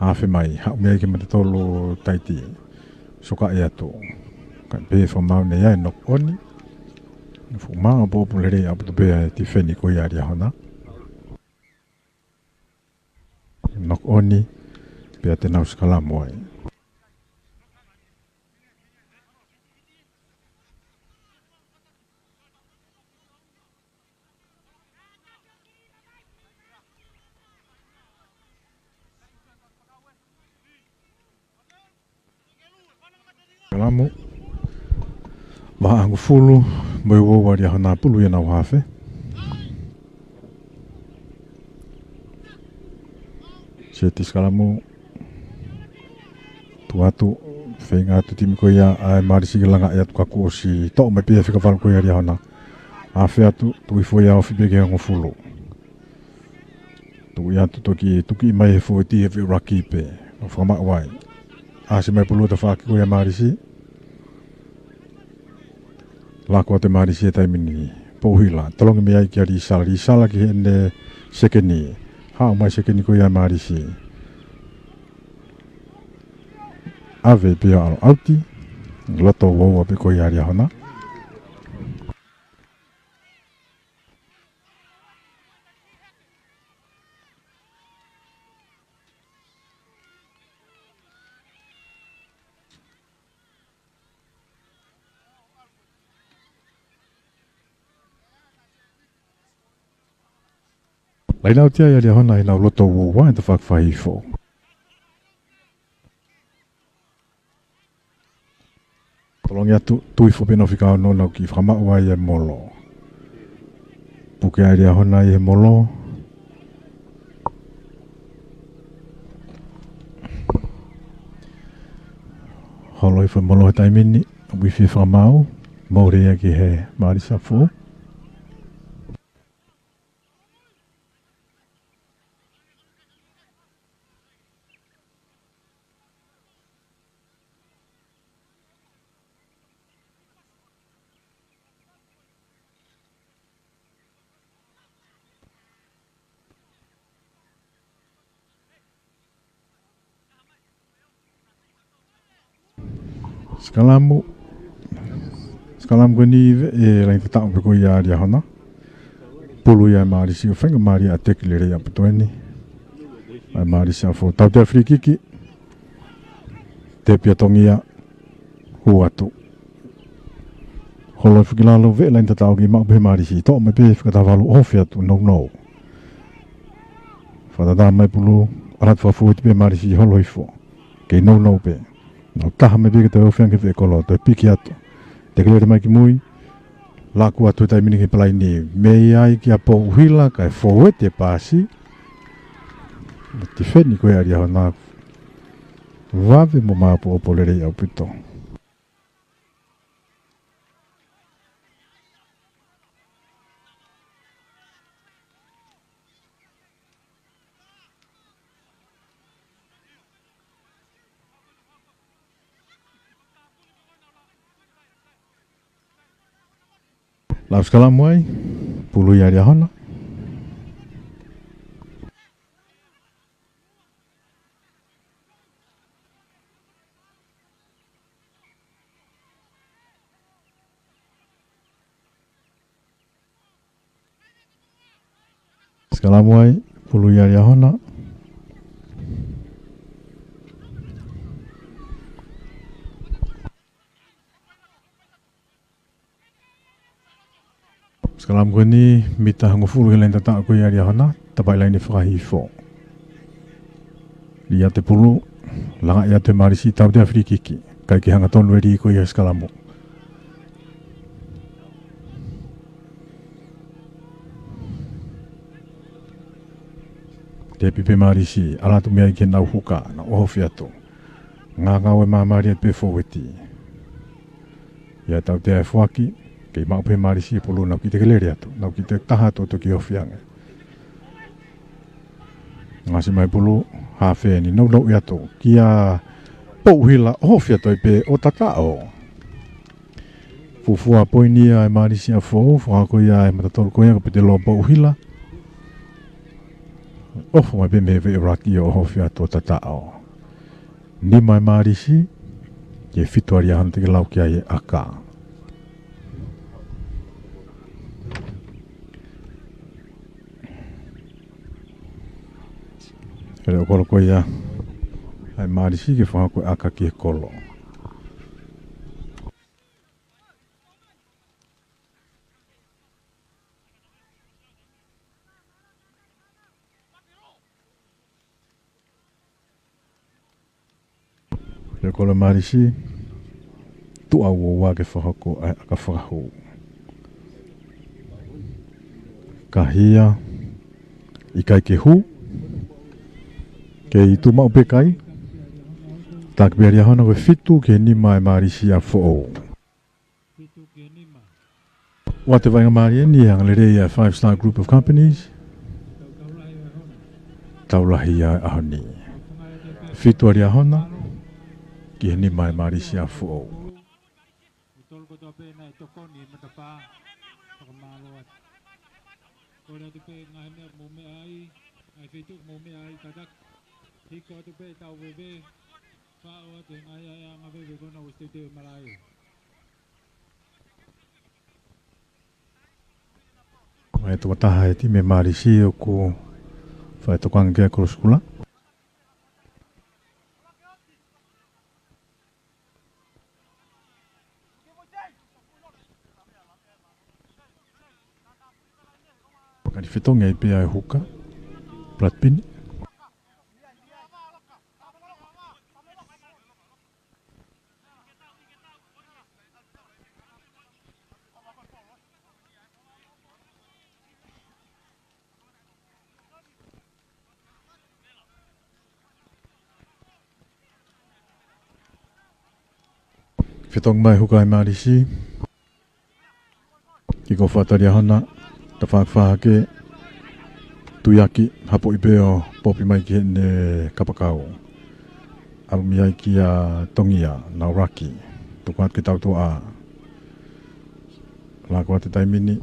Hafe mai, haʻu mei ai ki he mata tolu taiti. Sokaʻi atu. Kae pehē fakamaau ʻe ia e knock on. Fuʻu maʻopoʻopo lelei ʻaupito pē ʻa e tifeni ko ia ʻa Liahona. Knock on, pea te nau sikalamu ai. Sikalamu. Vahaʻa hongofulu mo e uaua ʻa Liahona, pulu ia ʻenau hafe. Seti sikalamu. Tuʻu atu, feinga atu timi ko ia ʻa e Mālisi ke langa atu ka kuo ʻosi toʻo mai pē ʻe he fika valu ko ia ʻa Liahona. Hafe atu, tuʻu hifo ia ofi pē ki he hongofulu. Tuʻu atu toki tuki mai he fōueti he veʻe ʻuluaki pē. ʻO fakamaʻu ai. ʻAsi mai pulu ʻo tafaʻaki ko ia ʻa Mālisi. Laku atu ʻe Mālisi he taimi ni. Pouhila, tolongi mei ai kia Lisala, Lisala ki heʻene sekeni. Haʻu mai sekeni ko ia ʻa Mālisi. ʻAve pē ia ʻalu ʻauti. Loto uaua pē ko ia ʻa Liahona. Laine ʻauti ia ʻa Liahona ʻi heʻenau loto uaua ʻi he tafaʻaki fakaʻofoʻofa. Tolongi atu, tuʻu hifo pē ʻenau fika ono, nau kiʻi fakamaʻu ai e molo. Puke ai ʻa Liahona ʻi he molo. Holo hifo e molo he taimi ni, ʻoku ʻi fē fakamaau, mole ia ki he Mālisi ʻa Foʻou. Sikalamu. Sikalamu ko eni ʻi he laine tataʻo pē ko ia ʻa Liahona. Pulu ia ʻa Mālisi, ʻo feinga mālie ʻa Teki Lelei ʻaupito eni. ʻA Mālisi ʻa Foʻou, tautea filikiki. Tepi ʻa Tongia, hū atu. Holo hifo ki lalo veʻe laine tataʻo, kiʻi maʻu pē ʻe Mālisi, toʻo mai pē fika taha valu, ofi atu, nounou. Fakatātā mai pulu, ʻalu atu fakafōueti pē ʻa Mālisi, holo hifo. Kei nounou pē. Nau taha mai pē ke toe ofi ange ki he veʻe kolo, toe piki atu. Teki Lelei mai ki mui. Laku atu he taimi ni ki he pelaini. Mei ai kia Pouhila, kae fōueti e paasi. Tifeni ko ia ʻa Liahona. Vave mo maopoopo lelei ʻaupito. Lava sikalamu ai, pulu ia ʻa Liahona. Sikalamu ai, pulu ia ʻa Liahona. Sikalamu ko eni, mita hongofulu he laine tataʻo ko ia ʻa Liahona, tapa ʻi he laine fakahihifo. Lī atu e pulu, langa ia ʻe Mālisi, tautea filikiki, ʻikai ke hangatonu e lī ko ia he sikalamu. Tepi pē ʻe Mālisi, ʻalu atu mei ai ki heʻenau huka, nau ofi atu. Ngangau e māmālie pē fōueti. ʻIo, tautea e foaki, kei maʻu pē ʻe Mālisi e pulu, nau kiʻi teke lele atu, nau kiʻi teke taha atu ʻo toki ofi ange. Ngāueʻi mai pulu, hafe eni, nounou atu, kia Pouhila, ofi atu ai pē ʻo tataʻo. Fuofua poini ia ʻe Mālisi ʻa Foʻou, fakahoko ia ʻe he mata tolu ko ia ko Pitelō Pouhila. ʻOfa mai pē mei he veʻe ʻuluaki ʻo ofi atu ʻo tataʻo. Nima ʻe Mālisi, ki he fitu ʻa Liahona, teʻeki lau ki ai e ʻaka. He leʻo kolo ko ia ʻa e Mālisi ke fakahoko e ʻaka ki he kolo. Leʻo kolo Mālisi, tuʻa ua ua ke fakahoko ʻa e ʻaka fakahū. Ka hia, ʻikai ke hū, kei tuʻu maʻu pē kai, taki pē ʻa Liahona ko e fitu ki he nima ʻa e Mālisi ʻa Foʻou. ʻOatu e vaʻingamālie ni he angalelei ʻa e Five Star Group of Companies. Tau lahi ʻa e ʻaho ni. Fitu ʻa Liahona, ki he nima ʻa e Mālisi ʻa Foʻou. Ko e tolu kotoa pē naʻe tokoni he matapā, fakamālō atu. Kole atu pē ngaahi meʻa mou meʻa ai, ngaahi feituʻu mou meʻa ai, kātaki. Hiko atu pē tau veve, faʻo atu he ngaahi ʻaeʻanga veve ko ena ʻoku teuteu e malaʻe. Mai tuʻa taha e timi Mālisi ʻoku fai tokanga ki ai Kolosikula. Kani fetongi ai pē ʻa e huka, Platpini. Fetongi mai huka ʻa e Mālisi. Kick off atu ʻa Liahona, tafaʻaki fakahake, tuiaki, hapoʻi pē ʻo popi mai ki heʻene kapakau. ʻAlu mei ai kia Tongia, Nauraki, tuku atu ki he tautuʻa. Laka atu he taimi ni,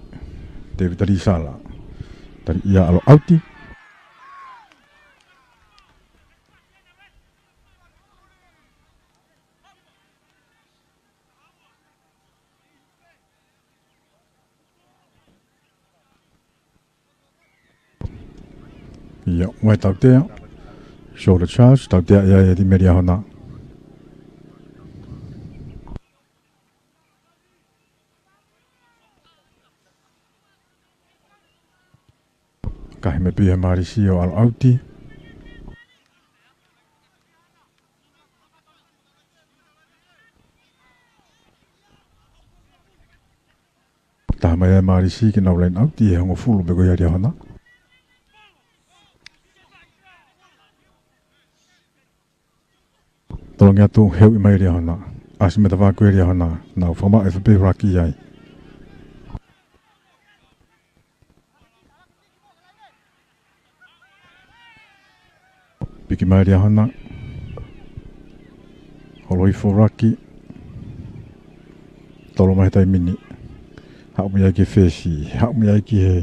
Tevita Lisala. Tali ia ʻalu ʻauti. ʻIo, ʻoua ʻe tautea. Shoulder charge, tautea ia ʻe he timi Liahona. Kahe mei pē he Mālisi ʻo ʻalu ʻauti. Taha mai ʻa e Mālisi ke nau line out ʻi he hongofulu mei ko ia ʻa Liahona. Tolongi atu, heuʻi mai Liahona. ʻAsi mai tafaʻaki ko ia Liahona. Nau fakamaʻu ʻe Fapehuraki ai. Piki mai Liahona. Holo hifo Raki. Tolo mai he taimi ni. Haʻu mei ai ki he fesi. Haʻu mei ai ki he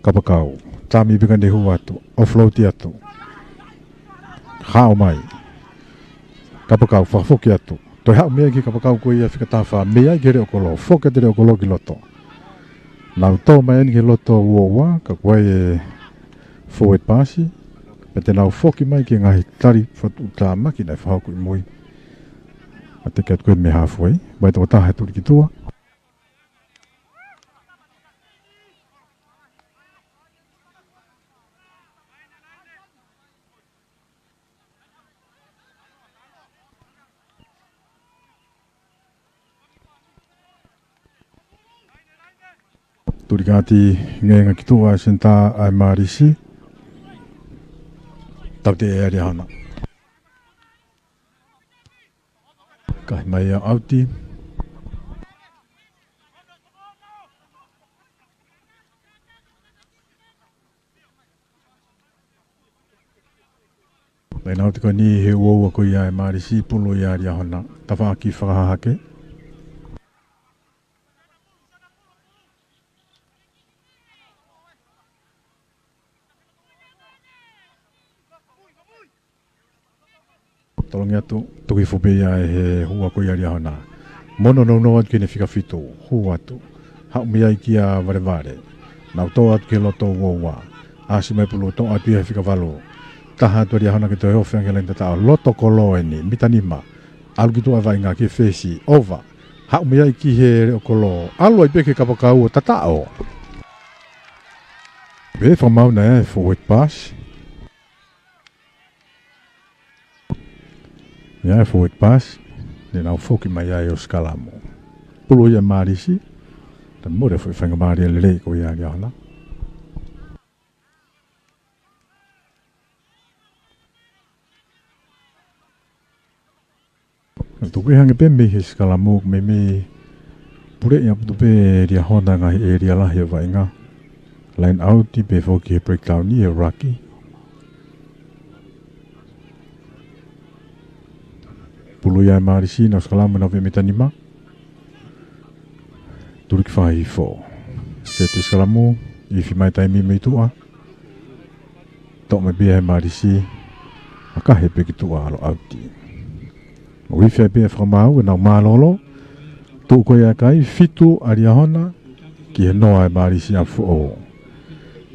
kapakau. Tami pika ne hū atu. Offload atu. Haʻu mai. Kapakau fakafoki atu. Toe haʻu mei ai ki he kapakau ko ia fika taha fā, mei ai ki he leʻo kolo, foki atu e leʻo kolo ki loto. Nau tō mai eni ki he loto ua ua, ka kuo ʻi ai e forward pass, pea te nau foki mai ki he ngaahi tali fakatuʻutāmaki naʻe fakahoko ʻi mui. ʻA e teke atu ko ē mei he halfway, mai tokotaha he tuli ki tuʻa. Tuli kaati ngeinga ki tuʻa e senitā ʻa e Mālisi. Tautea ʻa Liahona. Kahi mai ia ʻauti. Line out ko eni he ua ua ko ia ʻa e Mālisi, pulu ia ʻa Liahona. Tafaʻaki fakahahake. Tolongi atu, tuku hifo pē ia ʻe he hū ko ia ʻa Liahona. Mono nounou atu ki heʻene fika fitu, hū atu. Haʻu mei ai kia Valevale. Nau tō atu ki he loto ua ua. ʻAsi mai pulu, tō atu ia he fika valu. Taha atu ʻa Liahona ke toe ofi ange laine tataʻo, loto kolo eni, mita nima. ʻAlu ki tuʻa vaʻinga ki he fesi, ova. Haʻu mei ai ki he leʻo kolo, ʻalu ai pē ki he kapakau ʻo tataʻo. Pea fakamaau naʻe ʻi ai e forward pass. ʻI ai e forward pass, ne nau foki mai ai ʻo sikalamu. Pulu ia ʻe Malisi, tā mole foʻi faingamālie lelei ko ia ʻa Liahona. Tuku hangē pē mei he sikalamu, meimei puleʻi ʻaupito pē ʻe Liahona ngaahi ʻēlia lahi ʻo vaʻinga. Laine ʻauti pea foki he breakdown ʻi he ruck. Pulu ia ʻe Malisi, nau sikalamu nau pē mita nima. Tuli ki fā hifo. Seti sikalamu, ifi mai taimi mei tuʻa. Toʻo mai pē ia ʻe Malisi, ʻa kahe pē ki tuʻa ʻalu ʻauti. ʻO ifi ai pē ʻa e fakamaau, ʻenau mālōlō. Tuʻu ko ia ʻa e kai, fitu ʻa Liahona, ki he noa ʻa Malisi ʻa Foʻou.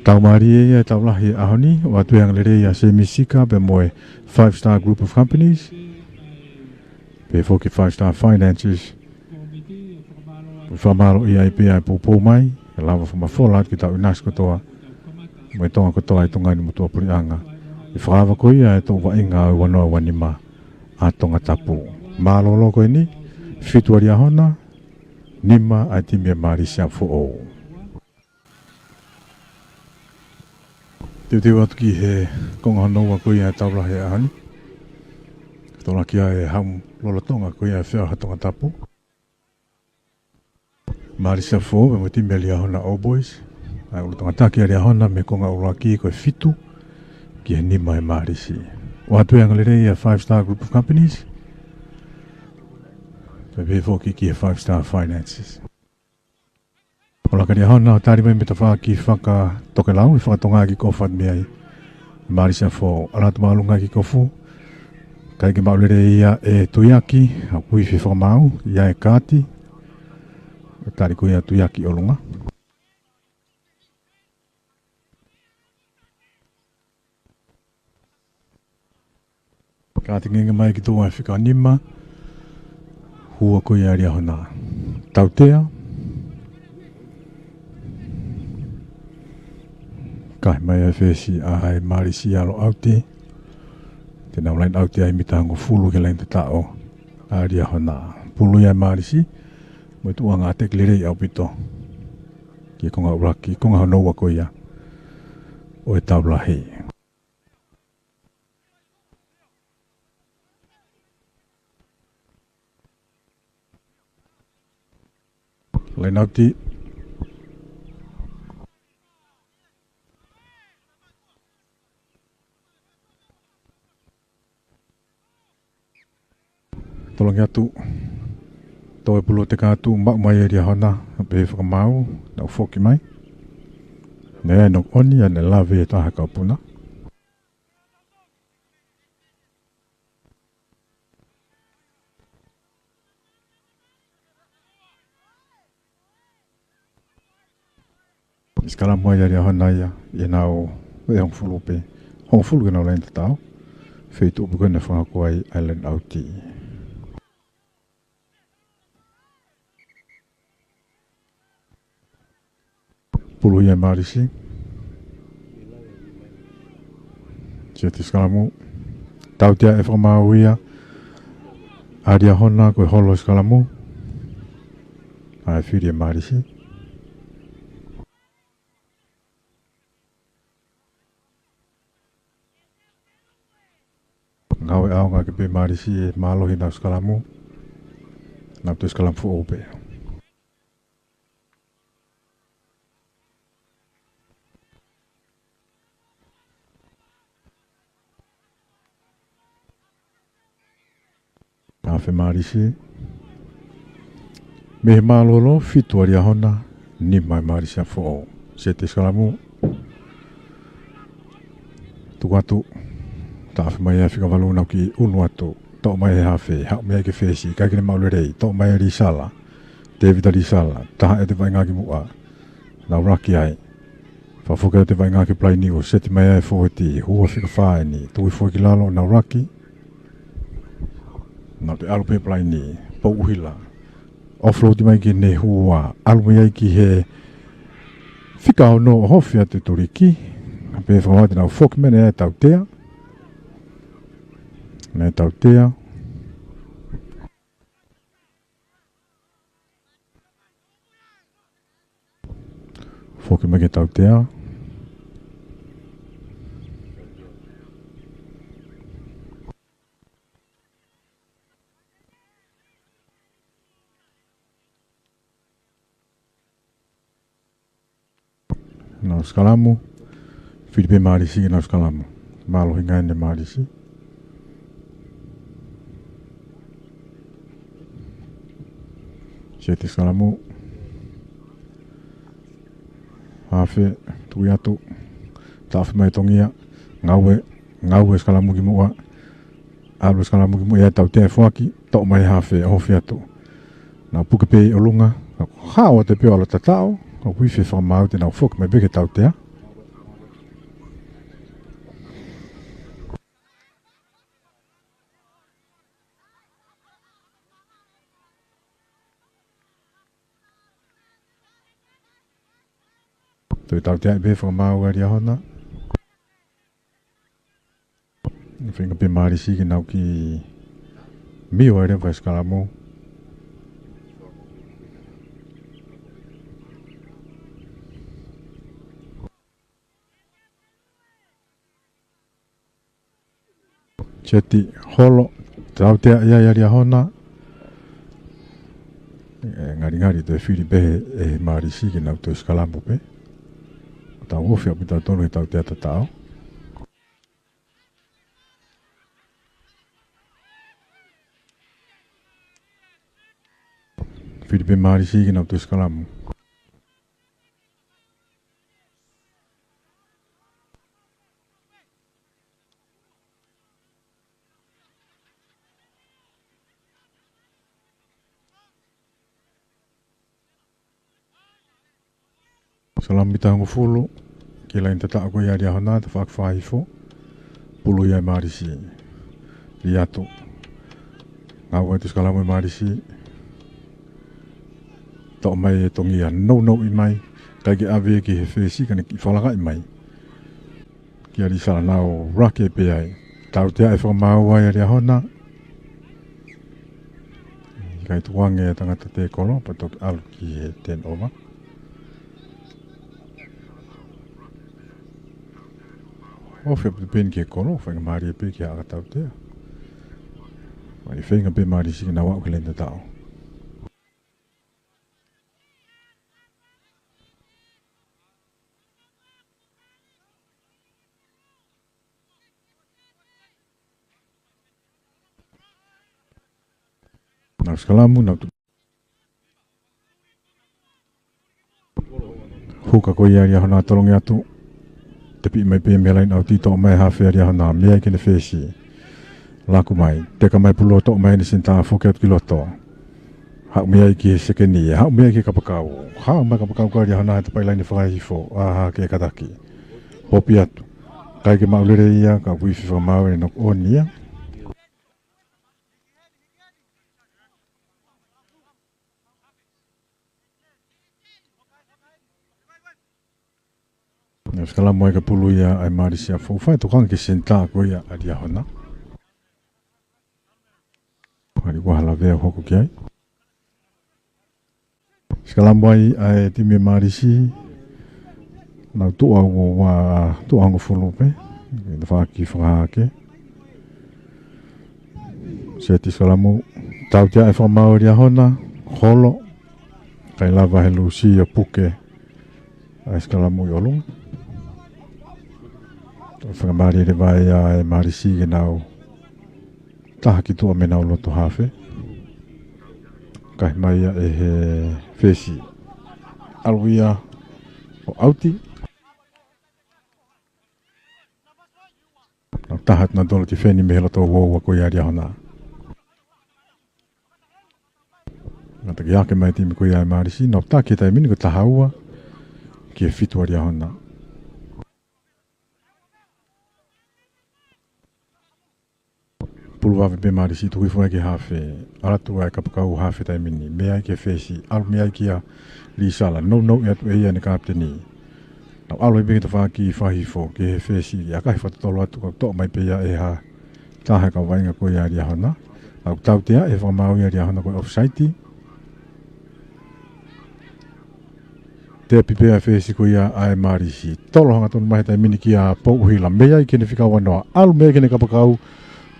Tau mālie ia ʻa e tau lahi ʻaho ni, ʻoatu e angalelei ʻa Semi Sika, pea mo e Five Star Group of Companies. Pea foki Five Star Finances. Fakamālō ia ʻi he pea poupou mai, ʻe lava fakamafola atu ki he tau ʻinasi kotoa. Mo e Tonga kotoa ʻi Tonga ni mo tuʻapuleʻanga. ʻI he fakaava ko ia ʻa e toʻu vaʻinga ʻo e ua noa ua nima ʻa Tongatapu. Mālōlō ko eni, fitu ʻa Liahona, nima ʻa e timi ʻa Malisi ʻa Foʻou. Teuteu atu ki he konga hono ua ko ia ʻa e tau lahi ʻaho ni. Tolaki ai e haʻu lolotonga ko ia ʻa e feʻao ʻa Tongatapu. Malisi ʻa Foʻou, pea mo e timi ʻa Liahona Old Boys. ʻA e ʻulutonga taki ʻa Liahona mei he konga ʻuluaki ko e fitu ki he nima ʻa Malisi. ʻOatu e angalelei ʻa e Five Star Group of Companies. Pea pehē foki ki he Five Star Finances. ʻO laka ʻa Liahona ʻo tali mai mei he tafaʻaki fakatokelau, ʻi he fakatonga kick off atu mei ai. Malisi ʻa Foʻou, ʻalu atu māʻolunga kick off. ʻIkai ke maʻu lelei ia ʻe Tuiaki, ʻa kuifi fakamaau, ʻi ai e kaati. ʻO tali ko ia ʻa Tuiaki ʻolunga. Kaati ngenge mai ki tuʻa ʻa e fika nima. Hua ko ia ʻa Liahona. Tautea. Kahe mai ʻa e fesi ʻa e Malisi ʻalu ʻauti. Te nau laine ʻauti ai mita hongofulu ki he laine tataʻo ʻa Liahona. Pulu ia ʻe Malisi. Mo e tuʻunga ʻateki lelei ʻaupito. Ki he konga ʻuluaki, konga hono ua ko ia ʻo e tau lahi. Laine ʻauti. Tolongi atu. Toe pulu te kātu maʻu mai ʻa Liahona, pea fakamaau, nau foki mai. Naʻe ʻi ai e knock on, ʻa ia naʻe lave ʻe he taha kau puna. Sikalamu ai ʻa Liahona ia, ʻi heʻenau veʻe hongofulu pē. Hongofulu ki heʻenau laine tataʻo. Feituʻu pē ko ē naʻe fakahoko ai ʻa e laine ʻauti. Pulu ia ʻe Malisi. Seti sikalamu. Tautea ʻe fakamaau ia ʻa Liahona ko e holo sikalamu. ʻA e fili ʻe Malisi. Ngāue ʻaonga ʻaki pē ʻe Malisi e mālohi ʻenau sikalamu. Nau toe sikalamu foʻou pē. Afe Malisi. Mei he mālōlō, fitu ʻa Liahona, nima ʻa Malisi ʻa Foʻou. Seti sikalamu. Tuku atu. Taʻofi mai ʻa e fika valu, nau kiʻi unu atu. Toʻo mai ʻe he hafe, haʻu mei ai ki he fesi, ʻikai ke ne maʻu lelei, toʻo mai ʻe Lisala. Tēvita Lisala, taha ʻete vaʻinga ki muʻa. Nau laki ai. Pea foki atu e vaʻinga ki he Palaini ʻo seti mai ai e fōueti, hua fika fā eni, tui foki ki lalo ʻo nau laki. Nau toe ʻalu pē Palaini, pou ʻuhila. Offload mai ki he hua, ʻalu mai ai ki he fika ono ʻo hofi atu e tuliki. Pea fakamaau te nau foki mai ʻa e tautea. ʻA e tautea. Foki mai ki he tautea. Nau sikalamu. Fili pē Mālisi ke nau sikalamu. Mālohi ngaahi ʻene Mālisi. Seti sikalamu. Hafe, tui atu. Taʻofi mai e tongia. Ngaue, ngaue sikalamu ki muʻa. ʻAlu sikalamu ki muʻa ʻa e tautea ʻo foaki, toʻo mai hafe ʻo hofi atu. Nau puke pē ʻi ʻolunga, ka ko e hao atu pē ʻo ʻalu ʻo tataʻo, ka ʻoku ʻi ai e fakamaau te nau foki mai pē ki he tautea. Toe tautea pē fakamaau ʻa Liahona. Feinga pē Mālisi ke nau kiʻi mio ai leva e sikalamu. Seti holo, tautea ia ʻa Liahona. ʻE ngalingali toe fili pē ʻe Mālisi ke nau toe sikalamu pē. Tau ofi ʻaupito tonu he tautea tataʻo. Fili pē Mālisi ke nau toe sikalamu. Sikalamu mita hongofulu, ki he laine tataʻo ko ia ʻa Liahona, tafaʻaki fakahihifo, pulu ia ʻe Mālisi. Lī atu. Ngaue atu sikalamu ʻe Mālisi. Toʻo mai e tongia, nounou ʻi mai, ʻikai ke ʻave ki he fesi ka ne kiʻi fakalakaʻi mai. Kia Lisala nau laki pē ai. Tautea e fakamaau ai ʻa Liahona. ʻIkai tukuange e tangata tēkolo, pea toki ʻalu ki he turnover. Ofi ʻaupito pē eni ki he kolo, faingamālie pē ki he ʻaka tautea. Mai feinga pē Mālisi ke nau aʻu ki he laine tataʻo. Nau sikalamu, nau tu-, huka ko ia ʻa Liahona tolongi atu. Tepiʻi mai pē mei he laine ʻauti, toʻo mai hafe ʻa Liahona, mei ai ki heʻene fesi. Laku mai, teka mai pulu, toʻo mai ʻene senitā, foki atu ki loto. Haʻu mei ai ki he sekeni, haʻu mei ai ki he kapakau. Haʻu mai kapakau ko ia ʻa Liahona he tapaʻi laine fakahihifo, ʻā hake e kataki. Popi atu. ʻIkai ke maʻu lelei ia, ka ʻoku ʻi ai e fakamaau ʻe knock on ia. Nau sikalamu ai ka pulu ia ʻa e Mālisi ʻa Foʻufaʻe, tokanga ki he senitā ko ia ʻa Liahona. Hali ua hala vea hoko ki ai. Sikalamu ai ʻa e timi Mālisi. Nau tuʻa ua, ua, tuʻa hongofulu pē. Tafaʻaki fakahake. Seti sikalamu. Tautea e fakamaau ʻa Liahona. Holo. ʻIkai lava he Lusi ʻo puke ʻa e sikalamu ʻi ʻolunga. Fakamālie leva ia ʻe Mālisi ke nau taha ki tuʻa mei honau loto hafe. Kahi mai ia ʻe he fesi. ʻAlu ia ʻo ʻauti. Nau taha atu nautolu tifeni mei he loto uaua ko ia ʻa Liahona. Ngata ki hake mai timi ko ia ʻa Mālisi, nau taki he taimi ni ko e taha ua ki he fitu ʻa Liahona. Pulu vave pē Mālisi, tuku hifo ai ki he hafe. ʻAlu atu ʻa e kapakau hafe taimi ni. Mei ai ki he fesi. ʻAlu mei ai kia Lisala. Nounou atu ʻe ia ʻene kapiteni. Nau ʻalu ai pē ki he tafaʻaki fakahihifo ki he fesi. ʻAkahi fakatotolo atu, ka toʻo mai pē ia ʻe ha taha ʻo e kau vaʻinga ko ia ʻa Liahona. Nau tautea ʻe he fakamaau ia ʻa Liahona ko e offside. Tepi pē ʻa e fesi ko ia ʻa e Mālisi. Tolo hangatonu mai he taimi ni kia Pouʻuhila. Mei ai ki heʻene fika ua noa. ʻAlu mei ai ki heʻene kapakau.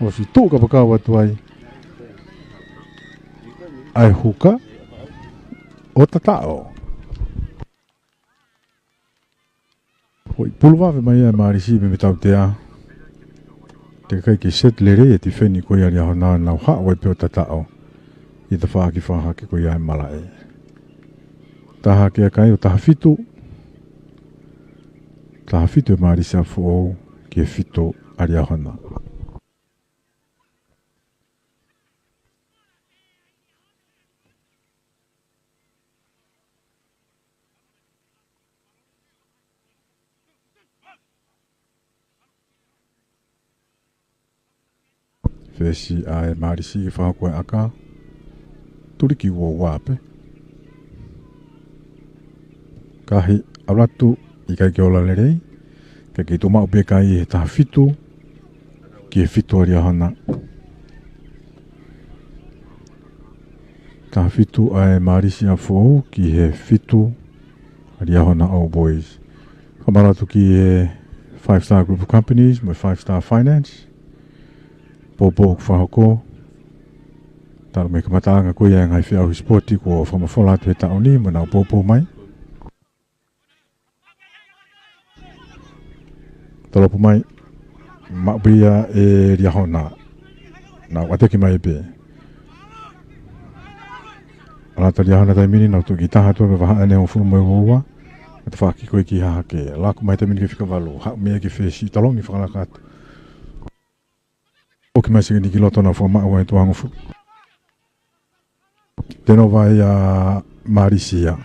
ʻOsi tuʻu kapakau atu ai ʻa e huka ʻo Tataʻo. Foʻi pulu vave mai ʻa e Mālisi mei he tautea. Teʻeki ai ke set lelei e tifeni ko ia ʻa Liahona, nau haʻu ai pē ʻo Tataʻo ʻi he tafaʻaki fakahake ko ia ʻa e malaʻe. Taha hake ʻa e kai ʻo taha fitu. Taha fitu ʻa e Mālisi ʻa Foʻou ki he fitu ʻa Liahona. Fesi ʻa e Mālisi ke fakahoko e ʻaka. Tuliki ua ua pē. Kahi ʻalu atu, ʻikai ke ola lelei. Kae kei tuʻu maʻu pē kai he taha fitu ki he fitu ʻa Liahona. Taha fitu ʻa e Mālisi ʻa Foʻou ki he fitu ʻa Liahona Old Boys. Fakamālō atu ki he Five Star Group of Companies mo e Five Star Finance. Poupou ʻoku fakahoko. Talu mei he kamataʻanga ko ia e ngaahi feʻauhi sipoti kuo fakamafola atu he taʻu ni mo nau poupou mai. Tolopu mai. Maʻu pē ia ʻe Liahona. Nau ʻateki mai pē. ʻAlu atu ʻa Liahona taimi ni, nau tuʻu ki taha atu mei he vahaʻa ʻe hongofulu mo e ua ua. Tafaʻaki ko ē ki hahake. Laku mai taimi ni ki he fika valu. Haʻu mei ai ki he fesi, tolongi fakalaka atu. ʻOki mai sekeni ki loto, nau fakamaʻu ai e tua hongofulu. Tenova ia Mālisi ia.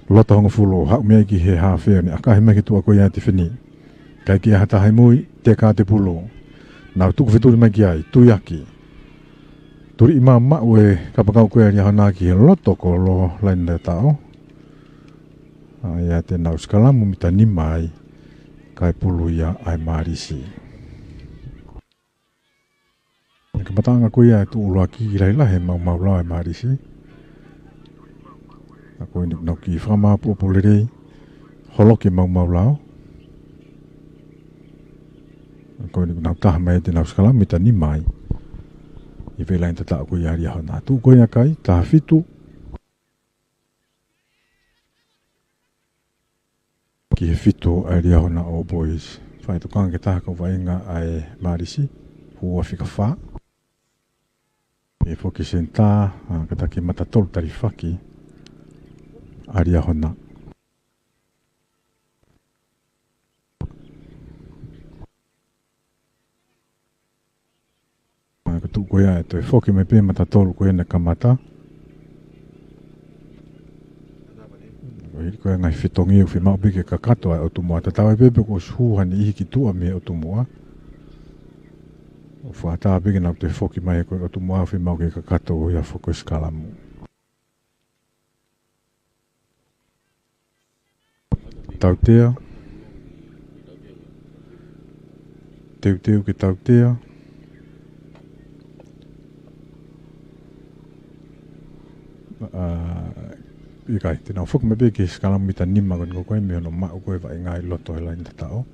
Loto hongofulu, haʻu mei ai ki he hafe ʻo ne ʻakahi mai ki tuʻa ko ia ʻa e tifeni. ʻIkai ke ʻi ai ha taha ʻi mui, teka atu e pulu. Nau tuku fetuli mai ki ai, tuiaki. Tuliʻi maʻu e kapakau ko ia ʻa Liahona ki he loto kolo laine tataʻo. ʻA ia te nau sikalamu mita nima ai, kae pulu ia ʻa e Mālisi. He kamataʻanga ko ia e tuʻu ʻuluaki, lahilahi e maumau lao ʻa e Mālisi. ʻA ko eni nau kiʻi fakamāʻopoʻopo lelei, holoki e maumau lao. ʻA ko eni nau taha mai te nau sikalamu mita nima ai. ʻI he laine tataʻo ko ia ʻa Liahona. Tuʻu ko ia kai, taha fitu ki he fitu ʻa e Liahona Old Boys. Fai tokanga ke taha kau vaʻinga ʻa e Mālisi, hū ʻa fika fā. ʻE foki senitā, ʻa, kātaki mata tolu talifaki ʻa Liahona. ʻA, ka tuʻu ko ia ʻe toe foki mai pē mata tolu ko ia naʻe kamata. Ko e hili ko ia ngaahi fetongi ʻoku fiemaʻu pē ke kakato ʻa e ʻotu muʻa, tatau ai pē pe kuo ʻosi hū ha niʻihi ki tuʻa mei he ʻotu muʻa. ʻO fakaʻatā pē ke nau toe foki mai ko e ʻotu muʻa ʻoku fiemaʻu ke kakato ʻo ʻi ai foki e sikalamu. Tautea. Teuteu ke tautea. ʻA, ʻikai, te nau foki mai pē ki he sikalamu mita nima ko eni ko ē mei hono maʻu ko ē vaʻinga ʻi loto he laine tataʻo.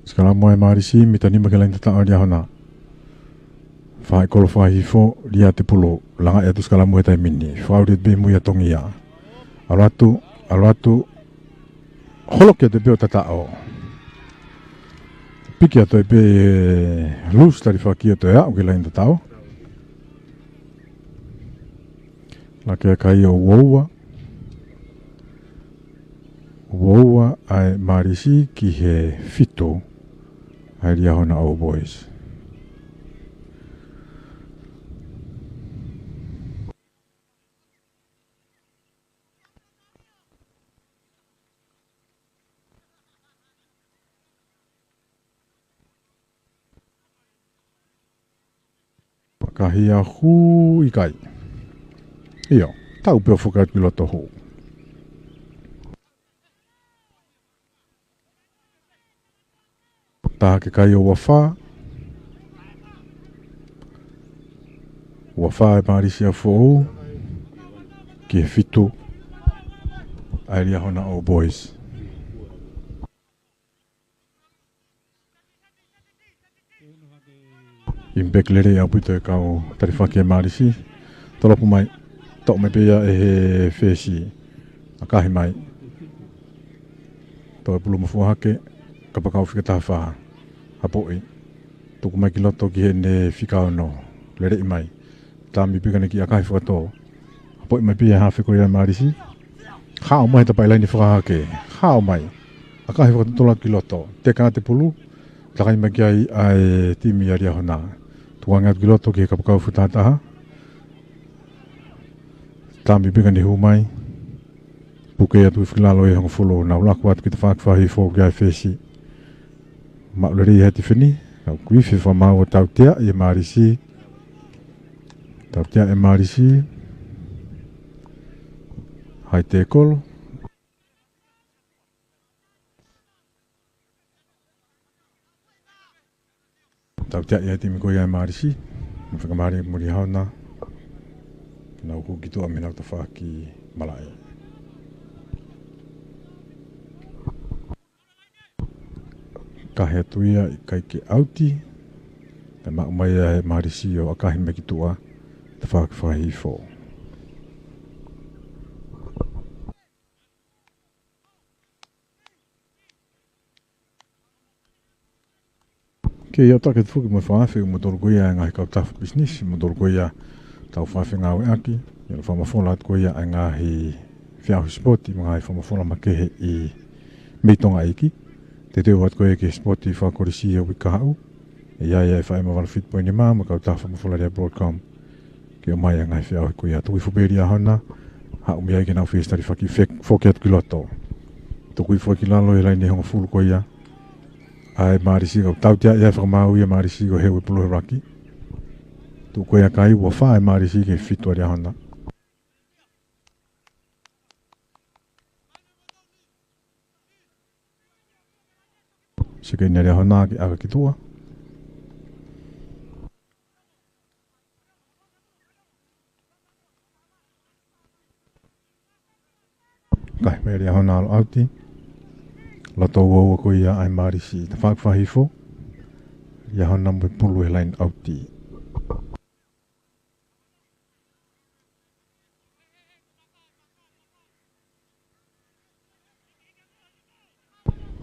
Sikalamu ʻa e Mālisi, mita nima ki he laine tataʻo ʻa Liahona. Fai kolo fakahihifo, lia atu e pulu, langaʻi atu e sikalamu he taimi ni. Fakaʻuli atu pē mui ʻa Tongia. ʻAlu atu, ʻalu atu, holoki atu pē ʻo tataʻo. Piki atu ai pē, loose talifaki ʻo toe aʻu ki he laine tataʻo. Laka e kai ʻo ua ua. Ua ua ʻa e Mālisi ki he fitu ʻa e Liahona Old Boys. Ka hia hū ʻikai. ʻIo, tau pē ʻo foki atu ki loto hū. Taha ke kai ʻo ua fā. Ua fā ʻe Malisi ʻa Foʻou. Ki he fitu ʻa e Liahona All Boys. Impact lelei ʻaupito e kau talifaki ʻa Malisi. Tolopu mai. Toʻo mai pē ia ʻe he fesi. ʻAkahi mai. Toe pulu mafua hake. Kapakau fika taha fā. Hapoʻi. Tuku mai ki loto ki heʻene fika ono. Lelei mai. Tami pē ka ne kiʻi ʻakahi fakatō. Hapoʻi mai pē ia he hafe ko ia ʻa Malisi. Haʻu mai he tapaʻi laine fakahake. Haʻu mai. ʻAkahi fakatotolo ki loto. Teka atu e pulu. Takai mai ki ai ʻa e timi ʻa Liahona. Tuku ange atu ki loto ki he kapakau fika taha taha. Tami pē ka ne hū mai. Puke atu ki lalo ʻe he hongofulu, nau laku atu ki tafaʻaki fakahihifo ki ai fesi. Maʻu lelei ʻe he tifeni, nau kuifi fakamaau ʻo tautea ʻe Malisi. Tautea ʻe Malisi. Hai te kolo. Tautea ʻe he timi ko ia ʻa Malisi. Mo fakamālō mo Liahona. Ke nau hū ki tuʻa mei heʻenau tafaʻaki malaʻe. Kahe atu ia ʻikai ke ʻauti. Pea maʻu mai ʻe Malisi ʻo ʻakahi mai ki tuʻa. Tafaʻaki fakahihifo. Ke ia ʻoatu ke tufuki mo e fakaafe ʻa kimoutolu ko ia ʻa e ngaahi kautaha pisinisi, kimoutolu ko ia tau fakafengāueʻaki, ʻi hono fakamafola atu ko ia ʻa e ngaahi feʻauhi sipoti, mo e ngaahi fakamafola makehe ʻi mei Tonga ʻEiki. Teuteu atu ko ia ki he sipoti fakakolisi ʻo e uike kahaʻu, ʻe ʻi ai ʻa e Faʻē Mavalu Fit Point Nima, mo e kautaha fakamafola lea Broadcom. Ke ʻomai ʻa e ngaahi feʻauhi ko ia. Tuku hifo pē Liahona, haʻu mei ai ke nau fesi talifaki fe-, foki atu ki loto. Tuku hifo ki lalo ʻi he laine hongofulu ko ia. ʻA e Malisi ka tautea ia fakamaau ia Malisi ko e heu e pulu he laki. Tuku ko ia kai ua fā ʻe Malisi ki he fitu ʻa Liahona. Seke ʻa Liahona ke ʻaka ki tuʻa. Kae meʻa Liahona ʻalu ʻauti. Loto ua ua ko ia ʻa e Malisi. Tafaʻaki fakahihifo. Liahona mo e pulu he laine ʻauti.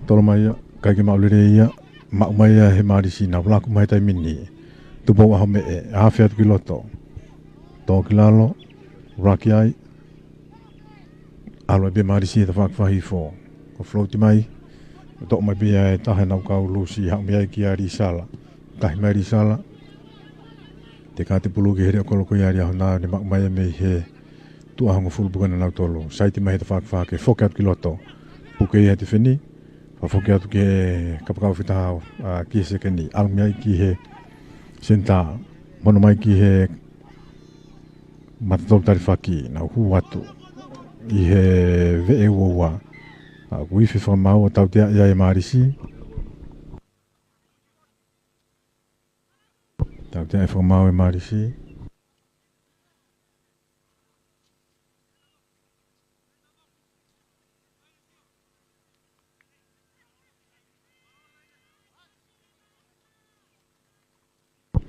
Tolo mai ia, ʻikai ke maʻu lelei ia, maʻu mai ia ʻe he Malisi, nau laku mai he taimi ni. Tupou ʻAhomeʻe, afe atu ki loto. Tō ki lalo, laki ai. ʻAlu ai pē Malisi he tafaʻaki fakahihifo. Ko e float mai, toʻo mai pē ia ʻe he taha ʻenau kau lusi, haʻu mei ai kia Lisala. Kahi mai Lisala. Teka atu e pulu ki he leʻo kolo ko ia Liahona, ne maʻu mai ia mei he tuʻa hongofulu puke nautolu. Saiti mai he tafaʻaki fakahake, foki atu ki loto. Puke ia he tifeni. Fakafoki atu ki he kapakau fika taha, ʻa, ki he sekeni. ʻAlu mei ai ki he senitā. Mono mai ki he matatolu talifaki. Nau hū atu. ʻI he veʻe ua ua. ʻA, kuifi fakamaau ʻo tautea ia ʻe Malisi. Tautea ʻe fakamaau ʻe Malisi.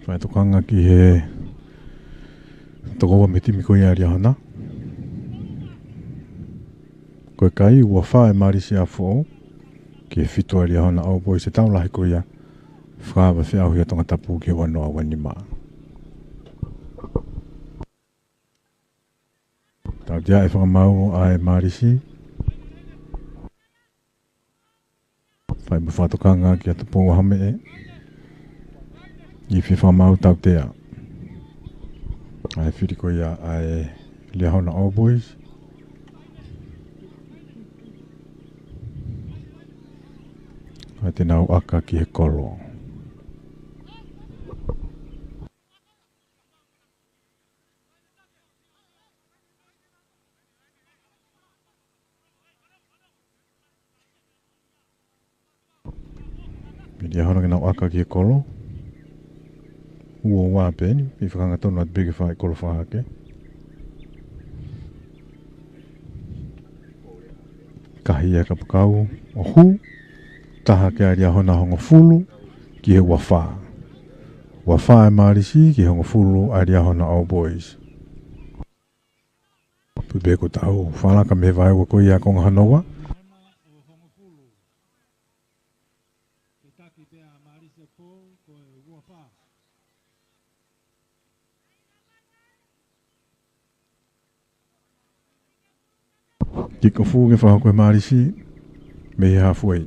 Fai tokanga ki he tokoua mei he timi ko ia Liahona. Ko e kai ua fā ʻe Malisi ʻa Foʻou. Ki he fitu ʻa Liahona All Boys he tau lahi ko ia. Fakaava feʻauhi ʻa Tongatapu ki he ua noa ua nima. Tautea ʻe fakamaau ʻa e Malisi. Fai mo fakatokanga kia Tupou ʻAhomeʻe. ʻI fie fakamaau tautea. ʻA e fili ko ia ʻa e Liahona All Boys. ʻA e te nau ʻaka ki he kolo. Pea Liahona ke nau ʻaka ki he kolo. Ua ua pē eni, ʻi he fakahangatonu atu pē ke fai kolo fakahake. Kahi ia kapakau ʻo hū, taha ki ai Liahona, hongofulu ki he ua fā. Ua fā ʻa e Mālisi ki he hongofulu ʻa e Liahona Old Boys. Pea ko e tau fakalaka mei he vaeua ko ia ʻa Kongahanoa. Kick off ke fakahoko ʻe he Mālisi mei he halfway.